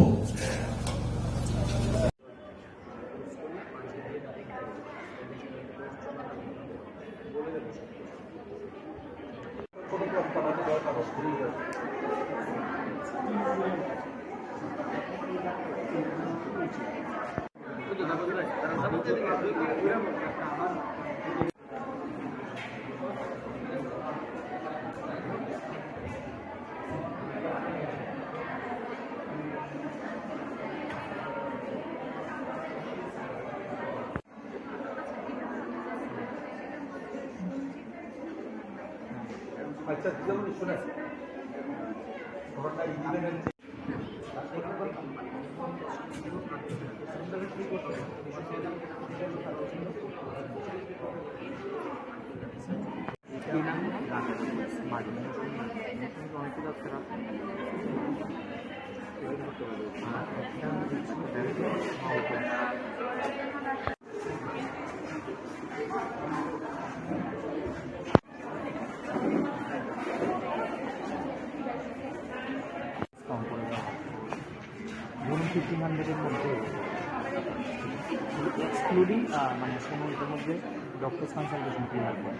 Discount করে দেওয়া হবে। ধরুন, fifteen hundred এর মধ্যে, excluding, আহ, মানে, পনেরোটার মধ্যে doctor's consultation fee লাগবে।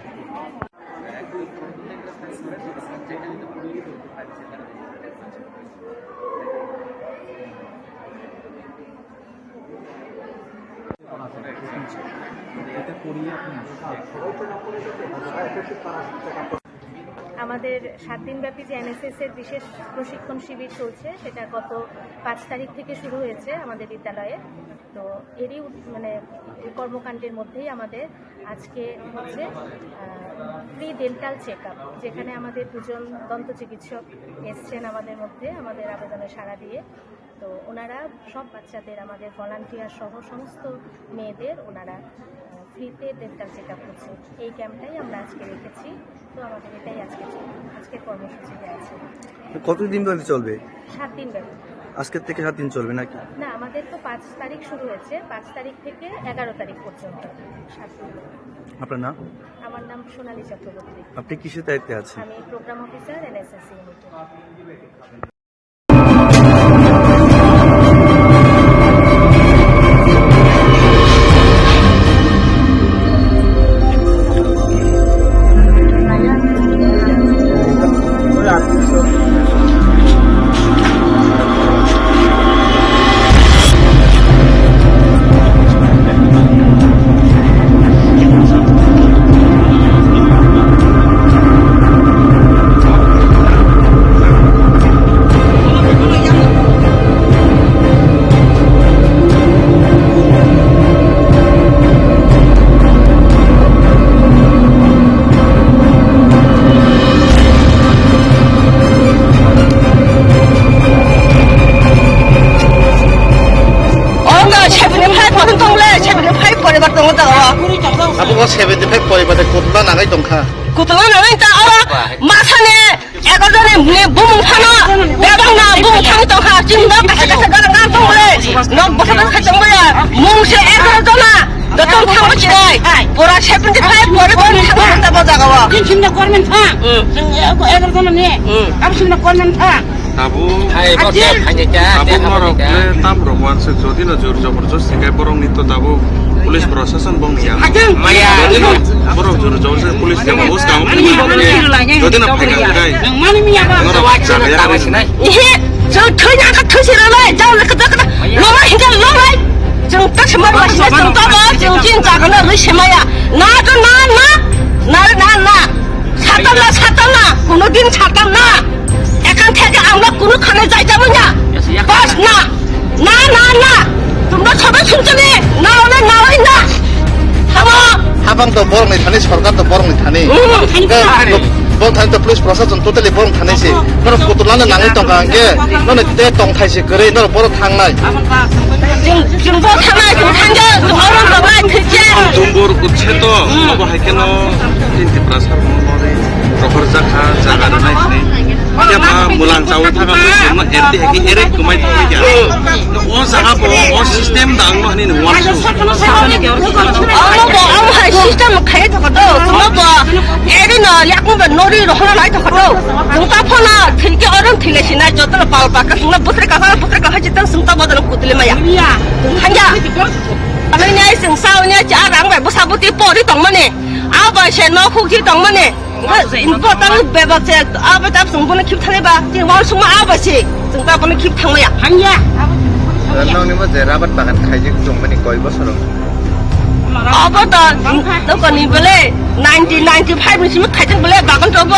আমাদের সাত দিনব্যাপী যে এনএসএস এর বিশেষ প্রশিক্ষণ শিবির চলছে, সেটা গত পাঁচ তারিখ থেকে শুরু হয়েছে আমাদের বিদ্যালয়ে। তো এরই উদ-, মানে, এই কর্মকাণ্ডের মধ্যেই আমাদের আজকে হচ্ছে ফ্রি ডেন্টাল চেক আপ, যেখানে আমাদের দুজন দন্ত চিকিৎসক এসছেন আমাদের মধ্যে, আমাদের আবেদনে সাড়া দিয়ে। তো ওনারা সব বাচ্চাদের, আমাদের ভলান্টিয়ার সহ সমস্ত মেয়েদের ওনারা, আহ, ফ্রিতে ডেন্টাল চেক আপ করছেন। এই ক্যাম্পটাই আমরা আজকে রেখেছি। তো আমাদের এটাই আজকে, আজকের কর্মসূচিতে আছে। কতদিন ধরে চলবে? সাত দিন ব্যাপী। আজকের থেকে সাত দিন চলবে নাকি? না, আমাদের তো পাঁচ তারিখ শুরু হয়েছে, পাঁচ তারিখ থেকে এগারো তারিখ পর্যন্ত, সাত দিন ব্যাপী। আপনার নাম? আমার নাম সোনালী চক্রবর্তী। আপনি কিসের দায়িত্বে আছেন? আমি প্রোগ্রাম অফিসার, এনএসএস ইউনিটে। Oro seventy five percent tongle, seventy five poribar tongo jaga o. Abo seventy five poribar de kotla nangai tongkha. Kotla nangai ta oro masani egaroh jone bumung phano, bebak no bumung phano tongkha, chini nok kaisa kaisa gana gana tongle, nok bwsa bwsa khai tongmaya, mung se egaroh jona. Joto thangma chinai. Pura seventy five pore pore thangma tabo jaga o. Tin simna government thang. Hmm. Jeng ego ego jono ni. Hmm. Abo simna government thang. Abo. Hai, bo khe phaini kya, abo khe norok hamni kya. Le tam rok wanse jodi no jor jobor josti khe borok ni to tabo police prosason bong ya. Ajang. Maya. Jodi no borok jor jobor se police ke bos kam. Mani mi bok ni. Jodi no phai ka gai. Mani mi ya ba. Norok jaga ya. Ihe, jang thoi na ka thoi sira lai, jang le ka ka. Lo ma hinga lo lai. Jang ta sima ba sima jang ta ba, jang jin jaga na rui sima ya. Na to na, na, na, na, na. Satan na, Satan na, kuno din Satan na. Ekan theke amra kuno khane jai jabo na. Bas na, na, na, na. Tumra sobe sunchani, na, na, na, na. Habo. Habang to borok ni thani, sorkar to borok ni thani. Hmm. Ke, borok thani to police prosason totally borok thani se. Norok kotolano nangwi tongkha hwnkhe, nono te tongthai se kwrwi, norok borok thangnai. Chwng, chwng bo thangnai, chwng thangya, chwng oro rwnai thwikhe. Jumbur kutse to, hmm, abo hai kheno tin Tipra sar mo nori rohor jakha, jaga rwnai hwnwi. Khe ma mulang chawi thangkha, bo chwngno erte khe ere kwmai thangkha. O jaga bo, o system da ang no hani no uansuk. Omo bo, omo hai system khai thokha do. Omo bo, ere no yakung ba nori rohna lai thokha do. Jung ta phona thilki oron thile sina joto no pal pakha sungna busre kaha, busre kaha chitang sung ta bodol kutile maya. Hanja. Ano nyai sung sao nyai cha rang bai busa buti pori tongmani. Abo se no khukji tongmani. Important bebak se, abo tap sung bono khip thangba, ti wal sung ma abo se, sung ta bono khip thangmaya. Hanya. Nokni bo je rabat bagan khaijak tongmani koi bosoro. Abo to, to koni bole, nineteen ninety-five ni simi khaijak bole, bagan to bo